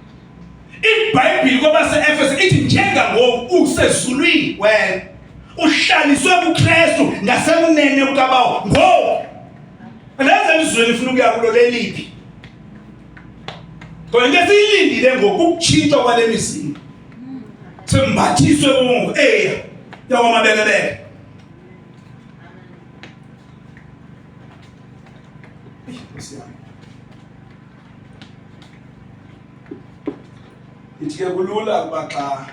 IBhayibhile kwabase-Efese ithi njengangoku usezulwini wena uhlaliswe kuKristu ngasekunene kukaBawo ngoku. Andazi elizweni ifuna ukuya kulo leliphi. Kodwa into esiyilindile ngoku ukutshintshwa kwale mizimba. Sembathiswe ngoku eya yakwamabekebeke. Ithi ke kulula ukuba xa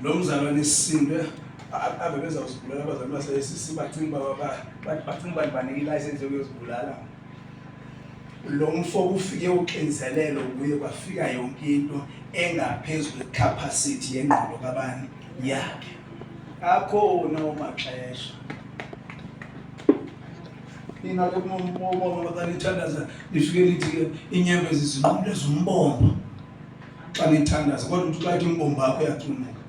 lo mzalwane esindwe ave bezawuzibulala abazali basesisi bacinga uba bacinga uba ndibanike ilayisensi yokuyozibulala. Lo mfo kufike uxinzelelo kuye kwafika yonke into engaphezu kwe-capacity yengqondo kabani yakhe. Akhona umaxesha nina ke mama xa nithandaza nifike nithi ke inyembezi zinqumleza umbombo xa nithandaza, kodwa umntu xa ethi umbombo wakho uyacunuka.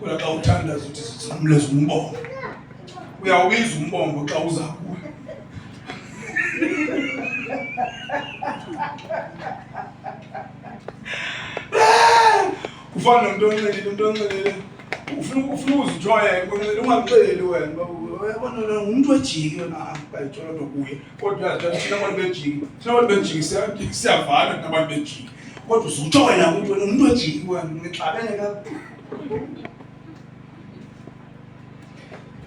Kodwa xa uthandaza uthi zinqumleza umbombo, uyawubiza umbombo xa uza kuwe. Kufana nomntu onxilile, umntu onxilile ufuna ufuna ukuzijoya unxilile, ungamxeleli wena uba uyabona lona ngumntu wejiki wena, bayitsho loo nto kuye. Kodwa uyazitshela thina abantu bejiki, thina abantu bejiki siyavana thina abantu bejiki, kodwa uzutsho wena kumntu wena ngumntu wejiki wena, nixabene kakhulu.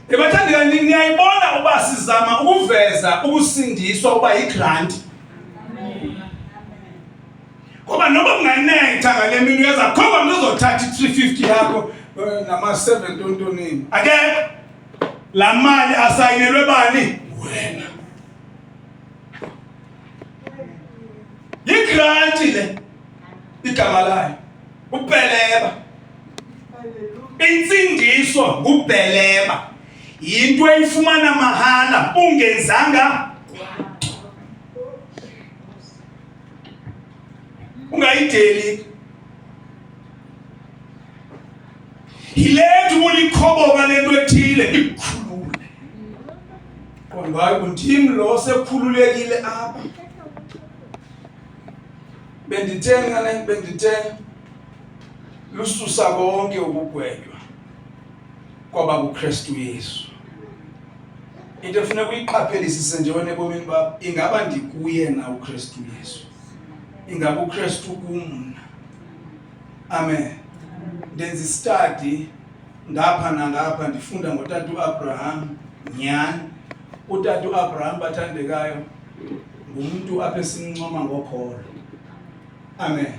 Ebathandeka niyayibona uba sizama ukuveza ukusindiswa uba yigranti. Ngoba noba kunganetha ngale mini uyeza khomba mntu uzothatha i-350 yakho nama-7 tontonini. Akekho. La mali asayinelwe bani? Wena. Yigranti le. Igama layo. Ubheleba. Insindiso ngubheleba. Yinto eyifumana mahala ungenzanga ungayideli. Yile nto ubulikhoboka lento ethile ikukhulule. Qonda hayi ndim lo sekhululekile apha. Bendithe ncane, bendithe lususa konke ukugwetywa kwaba kuKristu Yesu. Into efuneka uyiqaphelisise nje wena ebomini bakho, ingaba ndikuye na uKristu Yesu? Ingaba uKristu kum? Amen. Ndenza istadi ngapha nangapha, ndifunda ngotata uAbraham nyhani. Utata uAbraham bathandekayo ngumntu apha esimncoma ngokholo. Amen.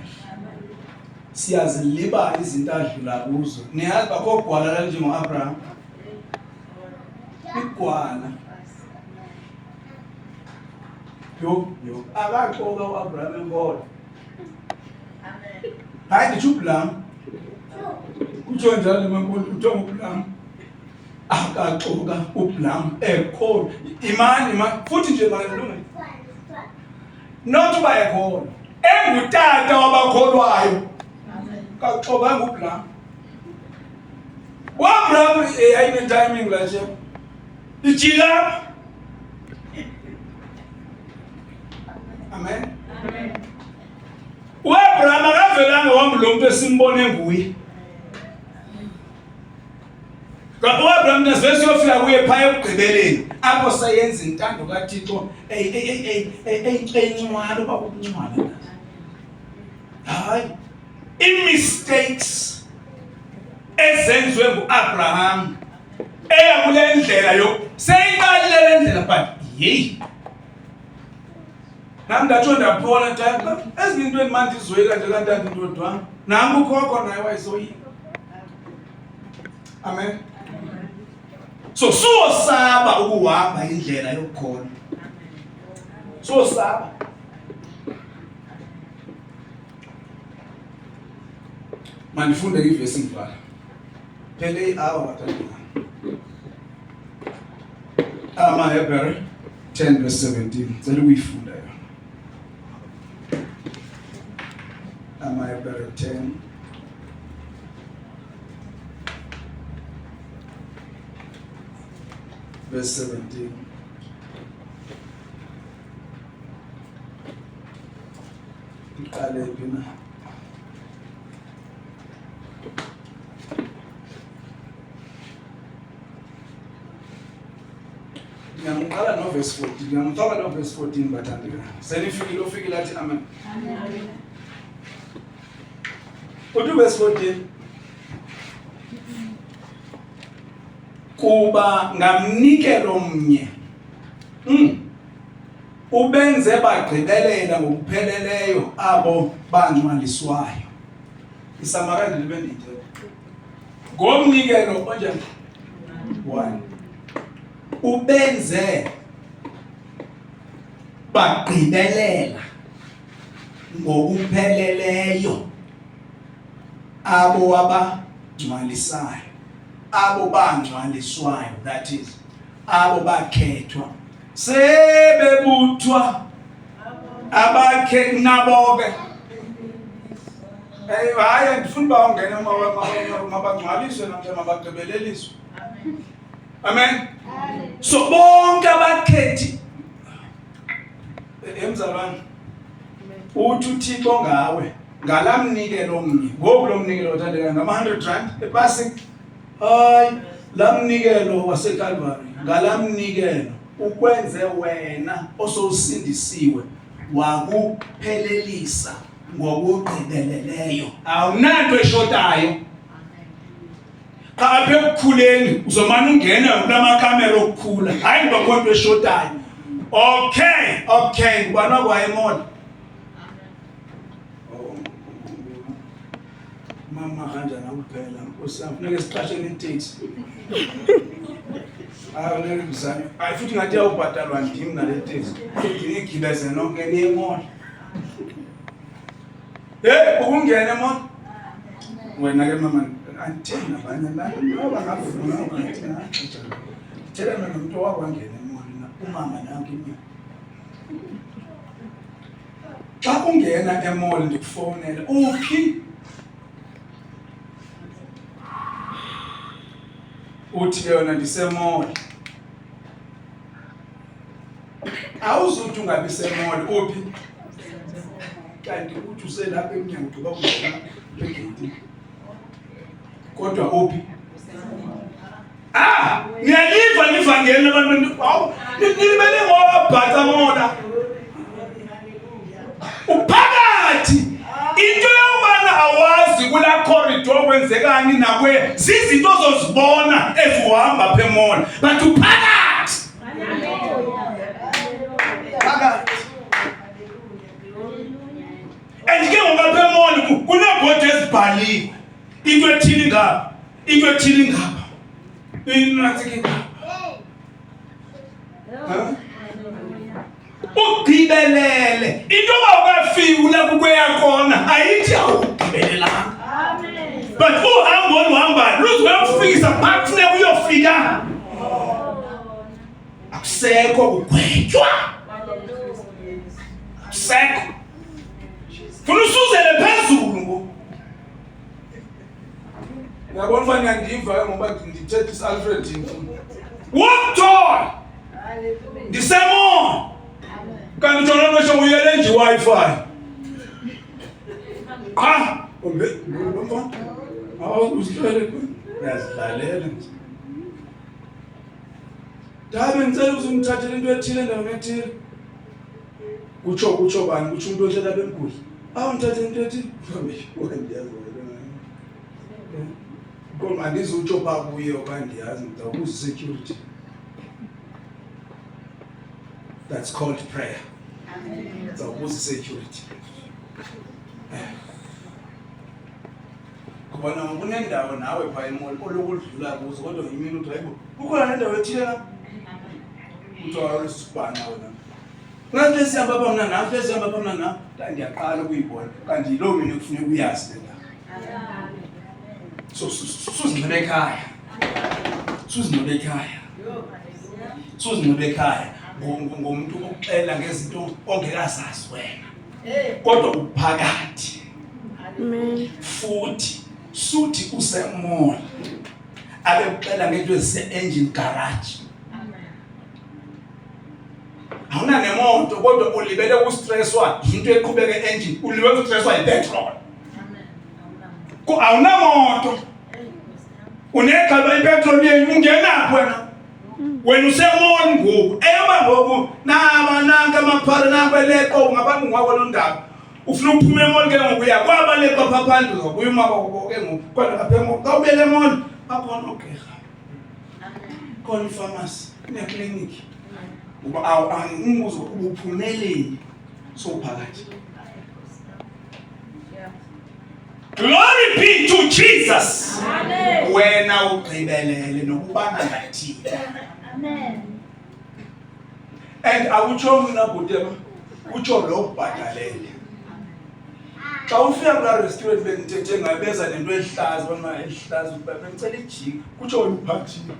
Siyazilibala izinto adlula kuzo. Niyazi bakho gwala lalinjengoAbraham? Igwala. Yho, yho. Akaxoka uAbraham enkolo. Hayi nditsho uBlam. Kutsho njalo emankulu, kuthiwa nguBlam. Akaxoka uBlam ekholwa. Imani imani futhi nje malunge. Not uba ekholwa. Engutata wabakholwayo. Kaxokanga uBlam. UAbraham ayine timing la nje. Ijika. Amen. Amen. UAbraham akavelanga wambi lo muntu esimbone nguye. UAbraham nasivele siyofika kuye phaya ekugqibeleni apho seyenza intando kaThixo eyincwala uba kukuncwala. Hayi, i-mistakes ezenziwe ngu-Abraham eya kule ndlela yo seyiqalile le ndlela but yeyi nam ndatsho ndaphola ndathi ezinye into endimane ndizoyika nje kanti andindodwa nam ukhokho naye wayesoyika. Amen. So suwosaba ukuhamba indlela yokukholwa. Suwosaba. Mandifunde ivesi ngivala. Phele i-hour bathandekayo. AmaHebhere 10 verse 17. Ngicela ukuyifunda yona. AmaHebhere 10 verse 17. Iqale phi na? Ngiyamqala novesi 14, ngiyamqala novesi 14 bathandekayo. Senifikile ufikile athi amen. Amen. Uthi uvesi 14 kuba ngamnikelo mnye ubenze bagqibelela ngokupheleleyo abo bangcwaliswayo. Isamara ndilibe ndiyithetha ngomnikelo onjani? One ubenze bagqibelela ngokupheleleyo abo wabangcwalisayo, abo bangcwaliswayo, that is abo bakhethwa sebebuthwa abakhe nabo ke. Hey, hayi andifuni uba ungene mabangcwaliswe namhlanje, mabagqibeleliswe. Amen. So bonke abakhethi emzalwane uthi uThixo ngawe ngalamnikelo omnye ngoku lo mnikelo othandekayo ngama-100 rand epasik. Hayi, lamnikelo waseKalvari ngalamnikelo ukwenze wena osowusindisiwe wakuphelelisa ngokugqibeleleyo, awunanto eshotayo. Xa apha ekukhuleni uzomane ungena kula makamera okukhula, hayi ngoba khona into eshotayo. Okay, okay, ngubani wakwaye emall? Mama kanjani akuphela nkosi yami, funeke siqashele iteksi. Hayi funeke kuzanywe. Hayi futhi ngathi iyawubhatalwa ndim nale teksi. Ndinigibeze nonke niye emall. Hey, ukungena emall. Wena ke mama anditheni nabanye noba ngavuma angathina xesha. Thela mina nomuntu owakwangena emall umama nanke imali. Xa ungena emall ndikufowunele uphi? Uthi ke yona ndisemall. Awuzuthi ungabi semall uphi? Kanti uthi uselapha emnyango ugqiba kungena egeyitini. Kodwa uphi? Ah, niyaliva nivangeli abantu awu nilibele ngowabhaca mona. Uphakathi into yokubana awazi kula corridor kwenzekani nakwe zizinto ozozibona eziwuhamba apha emona but uphakathi. Phakathi. And ke ngoku apha emall kuneebhodi ezibhaliwe into ethile ngapha, into ethile ngapha, inantsike ngapha. Ugqibelele into yoba ukafiki kulapho kweyakona ayithi awugqibelelanga, but uhambo oluhambayo luzoyofika. Ukufikisa phaa kufuneka uyofika. Akusekho kugwetywa. Akusekho. Funa usuzele phezulu ngoku. Uyabona uba niyandiva ke ngoba ndithetha isalfred Wokuthola. Ndisemona. Kanti ujona xesha uyele nje iWi-Fi. Qha umbe lo mfana. Awu uzitshele uyazidlalela nje. Dabe ngicela uzungithathele into ethile endaweni ethile. Kutsho kutsho bani kutsho umuntu ohlala bemgudla. Awu ngithathele into ethile. Ndiyazi wena. Kodwa andizutsho pha kuye oba ndiyazi ndizawubuza security. That's called prayer. Ndizawubuza security. Ngoba nawo kunendawo nawe phaa emall olokudlula kuzo kodwa imini uthi hayibo kukhona nendawo ethile la. Kuthiwa awusibhana wena. Ngathi lesihamba apha mna nawe, lesihamba apha mna nawe. Ndiyaqala ukuyibona kanti yiloo mini ekufuneka uyazi le ndawo. So suzinxibe ekhaya. Suzinxibe ekhaya. Suzinxibe ekhaya ngomntu okuxela ngezinto ongekazazi wena. Kodwa uphakathi. Futhi suthi usemall. Abe kuxela ngento ezise-engine garage. Awunanemoto kodwa ulibele ukustresswa yinto eqhubeka e-engine, ulibele ukustresswa yipetrol. Awunamoto. Unexhala ipetrol yenu ungenaphi wena? Wena usemall ngoku. Eyoba ngoku naba nanka amaphara nanka eleqo ngaphambi kwakho lo ndaba. Ufuna ukuphuma emall ke ngoku uya kwabaleqa pha phandle uzobuya uma kwako ke ngoku. Kodwa lapha emall xa ubuyele emall bakhona oogqirha. Khona ifamasi, kunekliniki. Ngoba awu umbuzo ubuphumeleni sowuphakathi. Glory be to Jesus. Amen. Wena ugqibelele nokubana ngathini. Amen. And akutsho mna bhuti utsho lo ubhatalele. Xa ufika kulaa restaurant bendithethe ngayo beza nento ehlaza bana ehlaza ukuba bendicela ijika kutsho wena uphathile.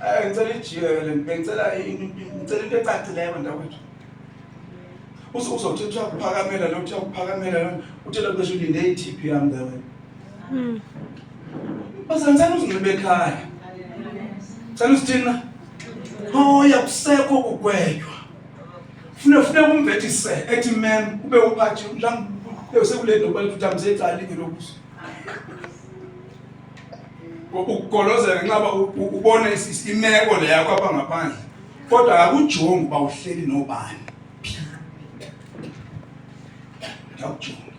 Eh ngicela ijika le bengicela ngicela into ecacileyo bantakwethu. Uzothi uyakuphakamela lo uthi uyakuphakamela lo uthi lo xesha ulinde i-TP yam ke wena. Bazantsana uzinxibe ekhaya. Cela usithini na? Hoya kusekho kugwetywa. Funa funa umvethise ethi mem ube uphathi mhlawumbe usekule ndoba uthi amsecala linye lobuso. Ukugolozela ngenxa yoba ubone imeko le yakho apha ngaphandle. Kodwa akujongi uba uhleli nobani. Akujongi.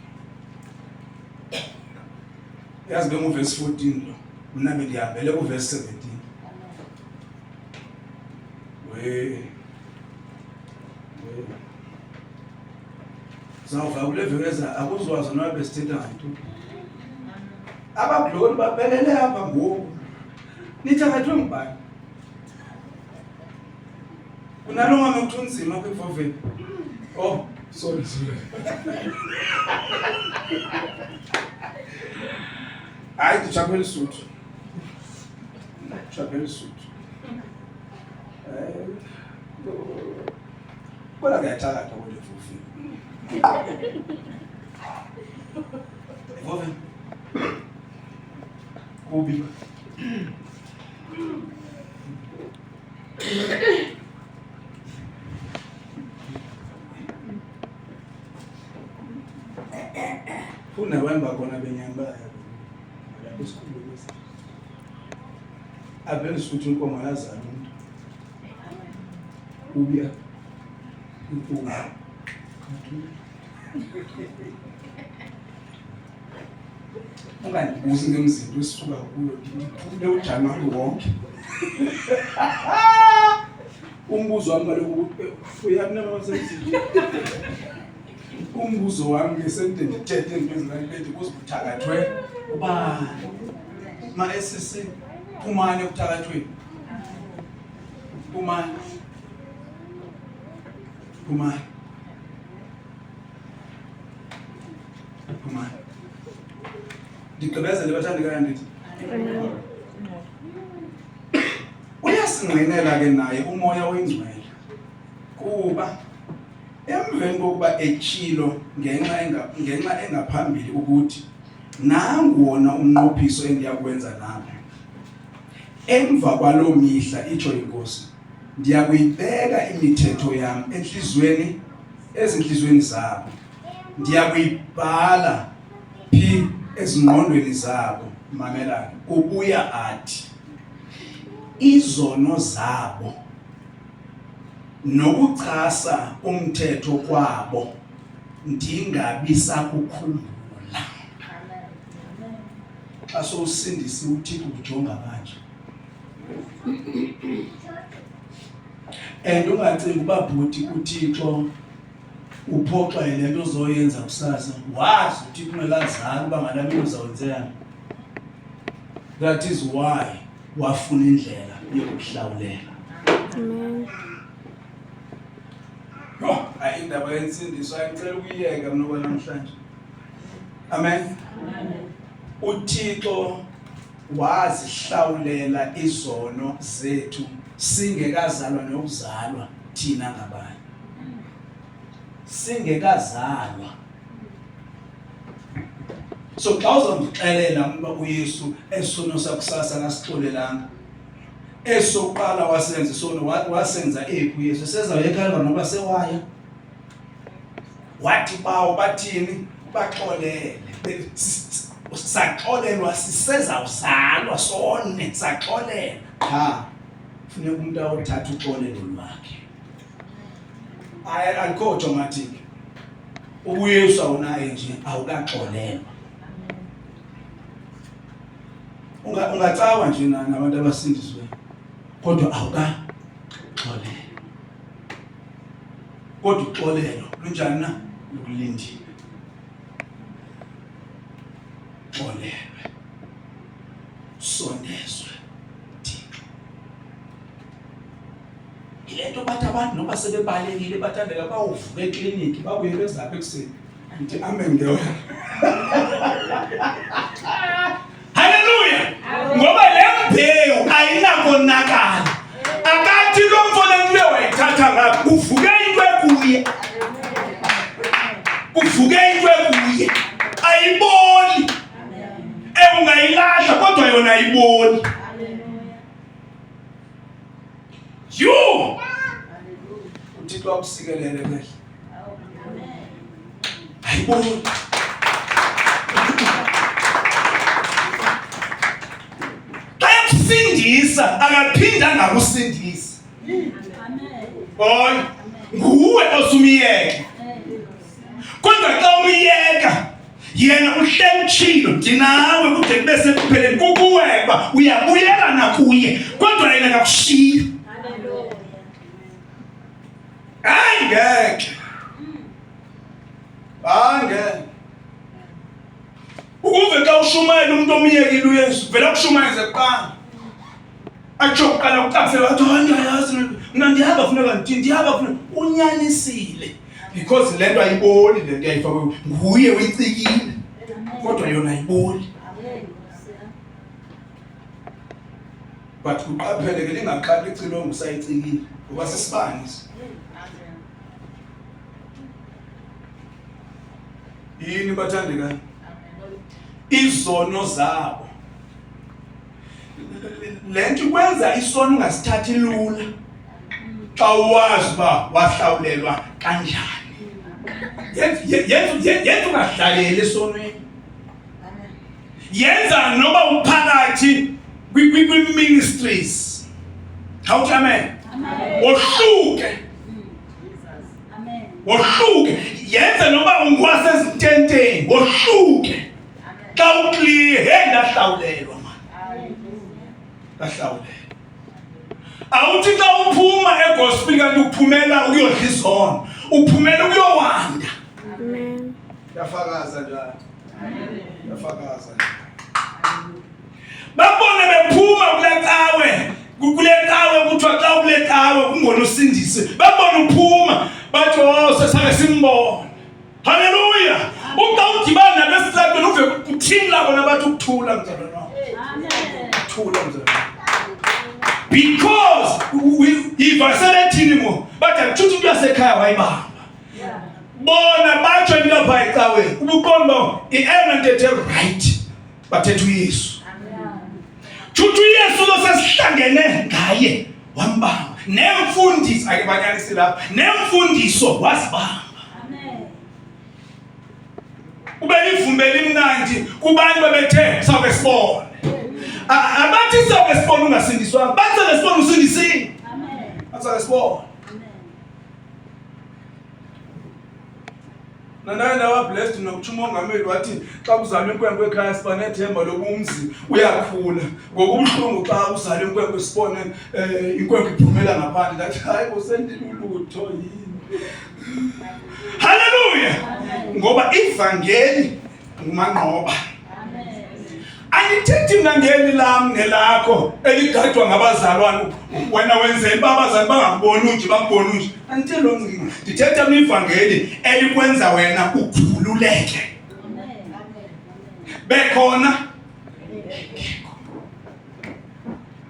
Yazi benguvesi 14 lo. Mna bendihambele kuvesi 17. We. We. Zawuva kule veki eza akuzwazi noba besithetha ngantoni. Abaglori baphelele apha ngoku. Nithakathwe ngubani? Kunalo mama kuthiwa unzima apha evoveni. Oh, sorry, sorry. Hayi nditshaphela isuthu. Nditshaphela isuthu. Eh, kodwa kuyathakatha kodwa evoveni. Evoveni. Kubi. Kunabantu bakhona benyani baya lapho esikhulumi avele ukuthi inkomo yazala umuntu kubi inkomo Ungandibuzi ngemzimba esisuka kuyo ndiphumle uJanuwari wonke. Umbuzo wami kaloku uyakunamasemzini. Umbuzo wami ke sendide ndithethe into ezinanti kuze kuthakathwe ubani. Ma esisi phumani ekuthakathweni. Phumani. Phumani. Phumani. Ndigqibezele bathandekayo ndithi. Uyasingqinela ke naye uMoya oyiNgcwele, kuba emveni kokuba etshilo ngenxa enga, ngenxa engaphambili ukuthi nangu wona umnqophiso endiya kuwenza nabo emva kwaloo mihla, itsho iNkosi, ndiya kuyibeka imithetho yam entliziyweni ezintliziyweni zabo, ndiya kuyibhala phi ezingqondweni zabo. Mamela, ubuya athi izono zabo nokuchasa umthetho kwabo ndingabi sakukhumbula. Xa sowusindisi uThixo ukujonga kanje. And ungacingi uba bhuti uThixo uphoxwa yile nto ozoyenza kusasa. Wazi uThixo ungekazali uba ngala mini uzawenzeka. That is why wafuna indlela yokuhlawulela. Amen. Yho, hayi indaba yensindiso ayicela ukuyiyeka mna kwanamhlanje. Amen. UThixo wazihlawulela izono zethu singekazalwa nokuzalwa thina ngabanye. Singekazalwa. So xa uzondixelela ukuba uYesu esono sakusasa akasixolelanga, esokuqala wasenza isono wasenza ephi uYesu? Sezawuya eKalvari noba sewaya. Wathi bawo bathini? Baxolele. Saxolelwa sisezawuzalwa sone, saxolela. Qha funeka umuntu awuthatha uxolelo lwakhe. Hayi alikho automatic. UbuYesu awunaye nje awukaxolelwa. Unga ungacawa nje nabantu abasindisiwe kodwa awukaxolelwa. Kodwa uxolelo lunjani na? Lukulindile. Xolelwe. Sondezwe Thixo. Yile nto bathi abantu noba sebebalekile bathandeka bawuvuka ekliniki babuye bezapha ekuseni. Ndithi amen ke wena. Haleluya! Ngoba le mbewu ayinakonakala. Akathi lo mfo le nto wayithatha ngapha kuvuke into ekuye. Kuvuke into ekuye. Ayiboli. Eh ungayilahla kodwa yona ayiboli. Yhu! uThixo akusikelele kehle. Ayiboni. Xa ekusindisa akaphinde angakusindisi. Hayi, nguwe osumiyeke. Kodwa xa umyeka yena uhleli utshilo ndinawe kude kube sekupheleni kukuwe uba uyabuyela nakuye kodwa yena akakushiyi. Hayi ngeke. Hayi ngeke. Ukuze xa ushumayela umuntu omyekile uYesu, vele akushumayeze kuqala. Atsho kuqala kucacisela wathi hayi ndiyayazi mna ndihamba funeka ndithini ndihamba funeka unyanisile because le nto ayiboli le nto yayifakwe nguye uyicikile kodwa yona ayiboli. But uqaphele ke lingaqali icilongo usayicikile ngoba sisibani. Yini bathandekayo? Izono zabo. Le nto ikwenza isono ungasithathi lula xa uwazi uba wahlawulelwa kanjani. Yenza ungadlaleli esonweni. Yenza noba uphakathi kwi-ministries. Khawuthi amen. Wohluke. Wohluke. Yenza noba ungwasezintenteni, wohluke. Xa uclear, hey ndahlawulelwa man. Ndahlawulelwa. Awuthi xa uphuma egospel kanti uphumela ukuyodla izono, uphumela ukuyowanda. Amen. Yafakaza njalo. Yafakaza. Babone bephuma kule cawe, kule cawe kuthiwa xa kule cawe kungona usindise. Babone uphuma bathi oh sesake simbone. Haleluya. Uxa udibana nabesitratweni uve kuthini labo nabathi ukuthula mzalwane wam. Amen. Ukuthula mzalwane. Because yiva sebethini ngo bathi akutshuthi into yasekhaya wayibamba. Bona batsho into apha ecaweni. Ubuqonda uba i-eyona ntetho right bathetha uYesu. Tshuthi uYesu lo sesihlangene ngaye wambamba. Nemfundiso ake banyanisi lapha. Nemfundiso wazibamba. Ube livumbe elimnandi kubantu bebethe sawube sibone. Abathi sawube sibone ungasindiswanga, bathi sawube sibone usindisiwe. Amen. Bathi sawube sibone. Nanaye ndawa blessed nokutsho umongameli wathi xa kuzalwa inkwenkwe ekhaya siba nethemba lokuba umzi uyakhula. Ngokubuhlungu xa kuzalwa inkwenkwe sibone um inkwenkwe iphumela ngaphandle. Ndathi hayi usendilulutho yini. Haleluya! Ngoba ivangeli ngumanqoba. Andithethi mna ngeli lam nelakho eligadwa ngabazalwane. Wena wenzela uba abazali bangakuboni unje, bakuboni unje. Andithethi loo ngcinga. Ndithetha mna ivangeli elikwenza wena ukhululeke. Bekhona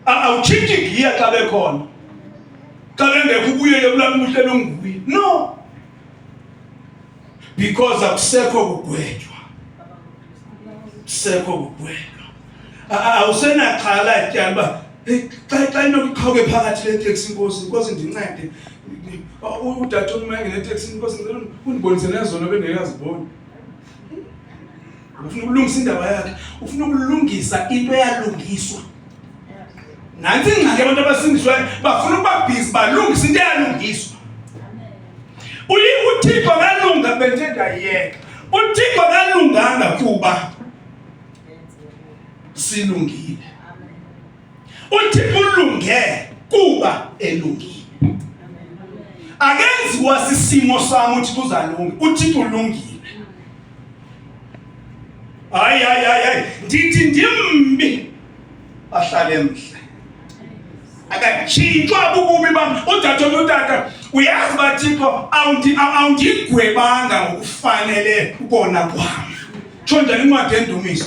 awutshintshi giya xa bekhona. Xa bengekho ubuyele kulaa mntu uhleli unguye. No. Because akusekho kugwetywa. Sekho kugwetywa. Awusenaxhala tyala uba xa xa inokuqhawuke phakathi le teksi inkosi, inkosi ndincede. Udade omnye neteksi inkosi ndicela undibonise nezona bendingekaziboni. Ufuna ukulungisa indaba yakhe, ufuna ukulungisa into eyalungiswa. Nantsi ingxaki abantu abasindiswayo, bafuna ukuba busy balungise into eyalungiswa. Uyi uThixo akalunga bendithe ndayiyeka. UThixo akalunganga kuba silungile. UThixo ulunge kuba elungile. Akenziwa sisimo sami uThixo uzalunga. UThixo ulungile. Hayi hayi hayi hayi ndithi ndimbi ahlale mhle. Akatshintshwa bububi bam. Udade omnye utata uyazi uba Thixo awundigwebanga ngokufanele ukona kwam. Tsho njani incwadi yendumiso?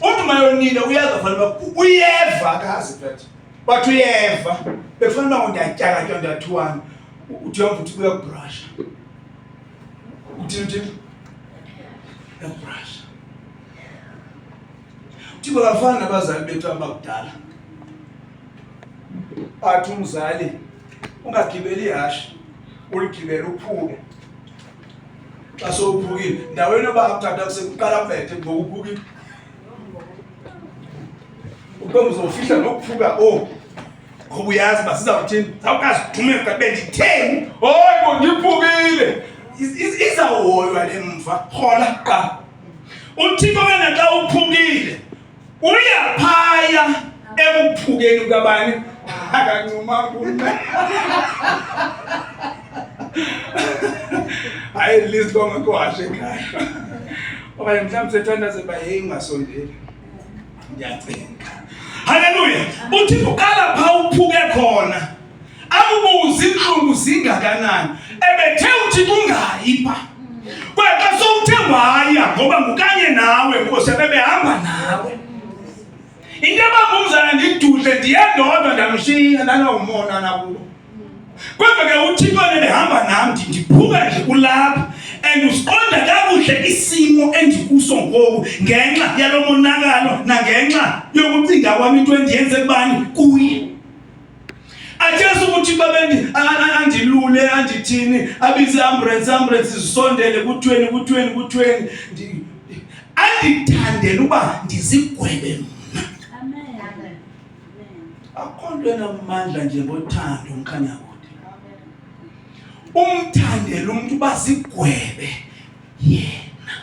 Umntu mayonile uyazi afanele uba uyeva akazi but bathi uyeva bekufanele uba ndiyatyakatywa ndiyathuwana uthi uyamva uthi uyakubrasha uthini uthini uyakubrasha uthixo akafani nabazali bethu abakudala athi umzali ungagibeli ihashe uligibele uphuke xa sowuphukile ndaweni yoba akuthatha kusekuqala kubethe ngoku uphukile ube uzofihla nokuphuka oku ngoba uyazi uba sizawuthini zawukazidumeka benditheni hayi bo ndiphukile izawuhoywa le mva rhola kuqala uthixo wena xa uphukile uyaphaya ekuphukeni kukabani akancumanga umna hayi at least kongekho washe ekhaya okanye mhlawumbi sethandaze uba yeyi ungasondeli ndiyacinga haleluya uthixo uqala pha uphuke khona akubuzi intlungu zingakanani ebethe uthixo ungayi pha kwaye xa sowuthe waya ngoba ngukanye nawe nkosi ebebehamba nawe into ebamba umzana ndidudle ndiye ndodwa ndamshiya ndanawumona nakubo kodwa ke uthixo ebehamba nam ndiphuka nje kulapha and usiqonda kakuhle isimo endikuso ngoku ngenxa yalo monakalo nangenxa yokucinga kwam into endiyenze kubani kuye Ajesu ukuthi babendi andilule andithini abize ambulance ambulance zisondele kuthweni kuthweni kuthweni andithandele uba ndizigwebe mna. Amen. Akho nto enamandla njengothando mkhanya kude. Umthandele umuntu uba zigwebe yena.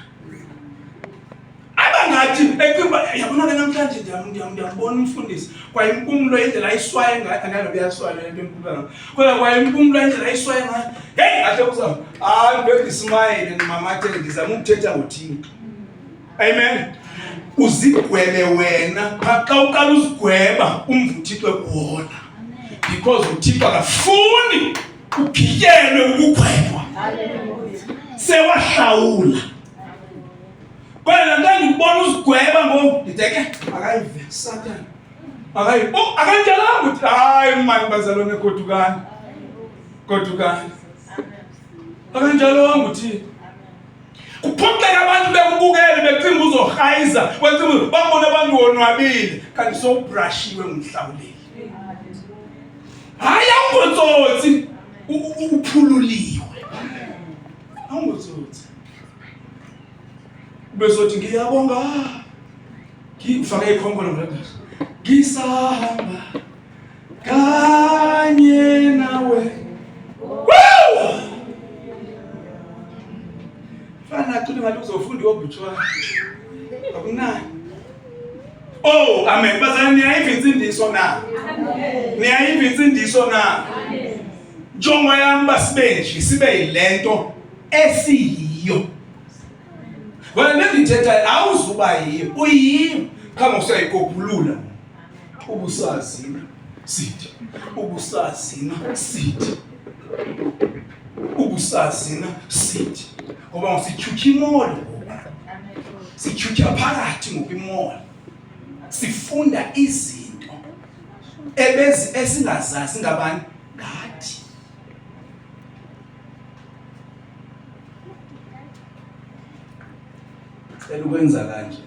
Abangathi ecinga yabona ke namhlanje ndiyambona umfundisi kwaye impumlo indlela ayiswaye ngayo andanobe uyaswaya le nto enkulu kodwa kwaye impumlo indlela ayiswaye ngayo heyi ngahle kuza hayi ndibeke ndismayile ndimamathele ndizama ukuthetha ngothixo amen uzigwebe wena xa uqala uzigweba umva uthixo ekuhola because uthixo akafuni ugqityelwe ukugwebwa sewahlawula Kwaye laa nto ndikubona uzigweba ngoku ndide ke makayive sathana. Akayi, oh, akanjalanga uthi hayi mani bazalwane godukani. Godukani. Akanjalonga uthi kuphoxeka abantu bekubukele becinga uzohayiza becinga babona abantu wonwabile kanti sowubrashiwe ngumhlawuleli. Hayi awungotsotsi uphululiwe. Awungotsotsi. Besothi ngiyabonga. Ngifake ikhonkolo ngakho. Ngisahamba kanye nawe. Woo! Fana cula ngathi uzofunda i-obituary. Akunani. Oh, amen. Bazalwane niyayiva insindiso na? Niyayiva insindiso na? Njongo yami basibe nje sibe yilento esiyiyo. Wena le ndithetha awuzuba yiyo, uyiyo. Qha ngokusayikopulula. Ubusazina sithi, ubusazina sithi. Ubusazina sithi. Ngoba ngosityhutyha imoli ngoku. Sityhutyha phakathi ngoku imoli. Sifunda izinto ebezi esingazazi ngabani ngathi. Cela ukwenza kanje.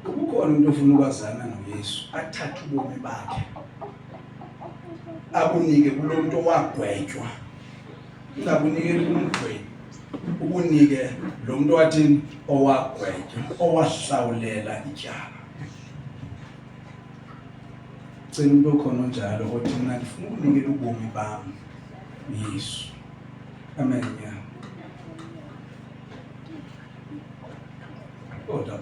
Kukhona umuntu ofuna ukwazana noYesu athathe ubomi bakhe abunike kulo muntu owagwetywa ungabunikeli kumgwebi ubunike lo muntu wathini owagwetywa owahlawulela ityala Cela umuntu okhona onjalo othi mina ndifuna ukunikela ubomi bam Yesu. Amen. Yeah. Kodwa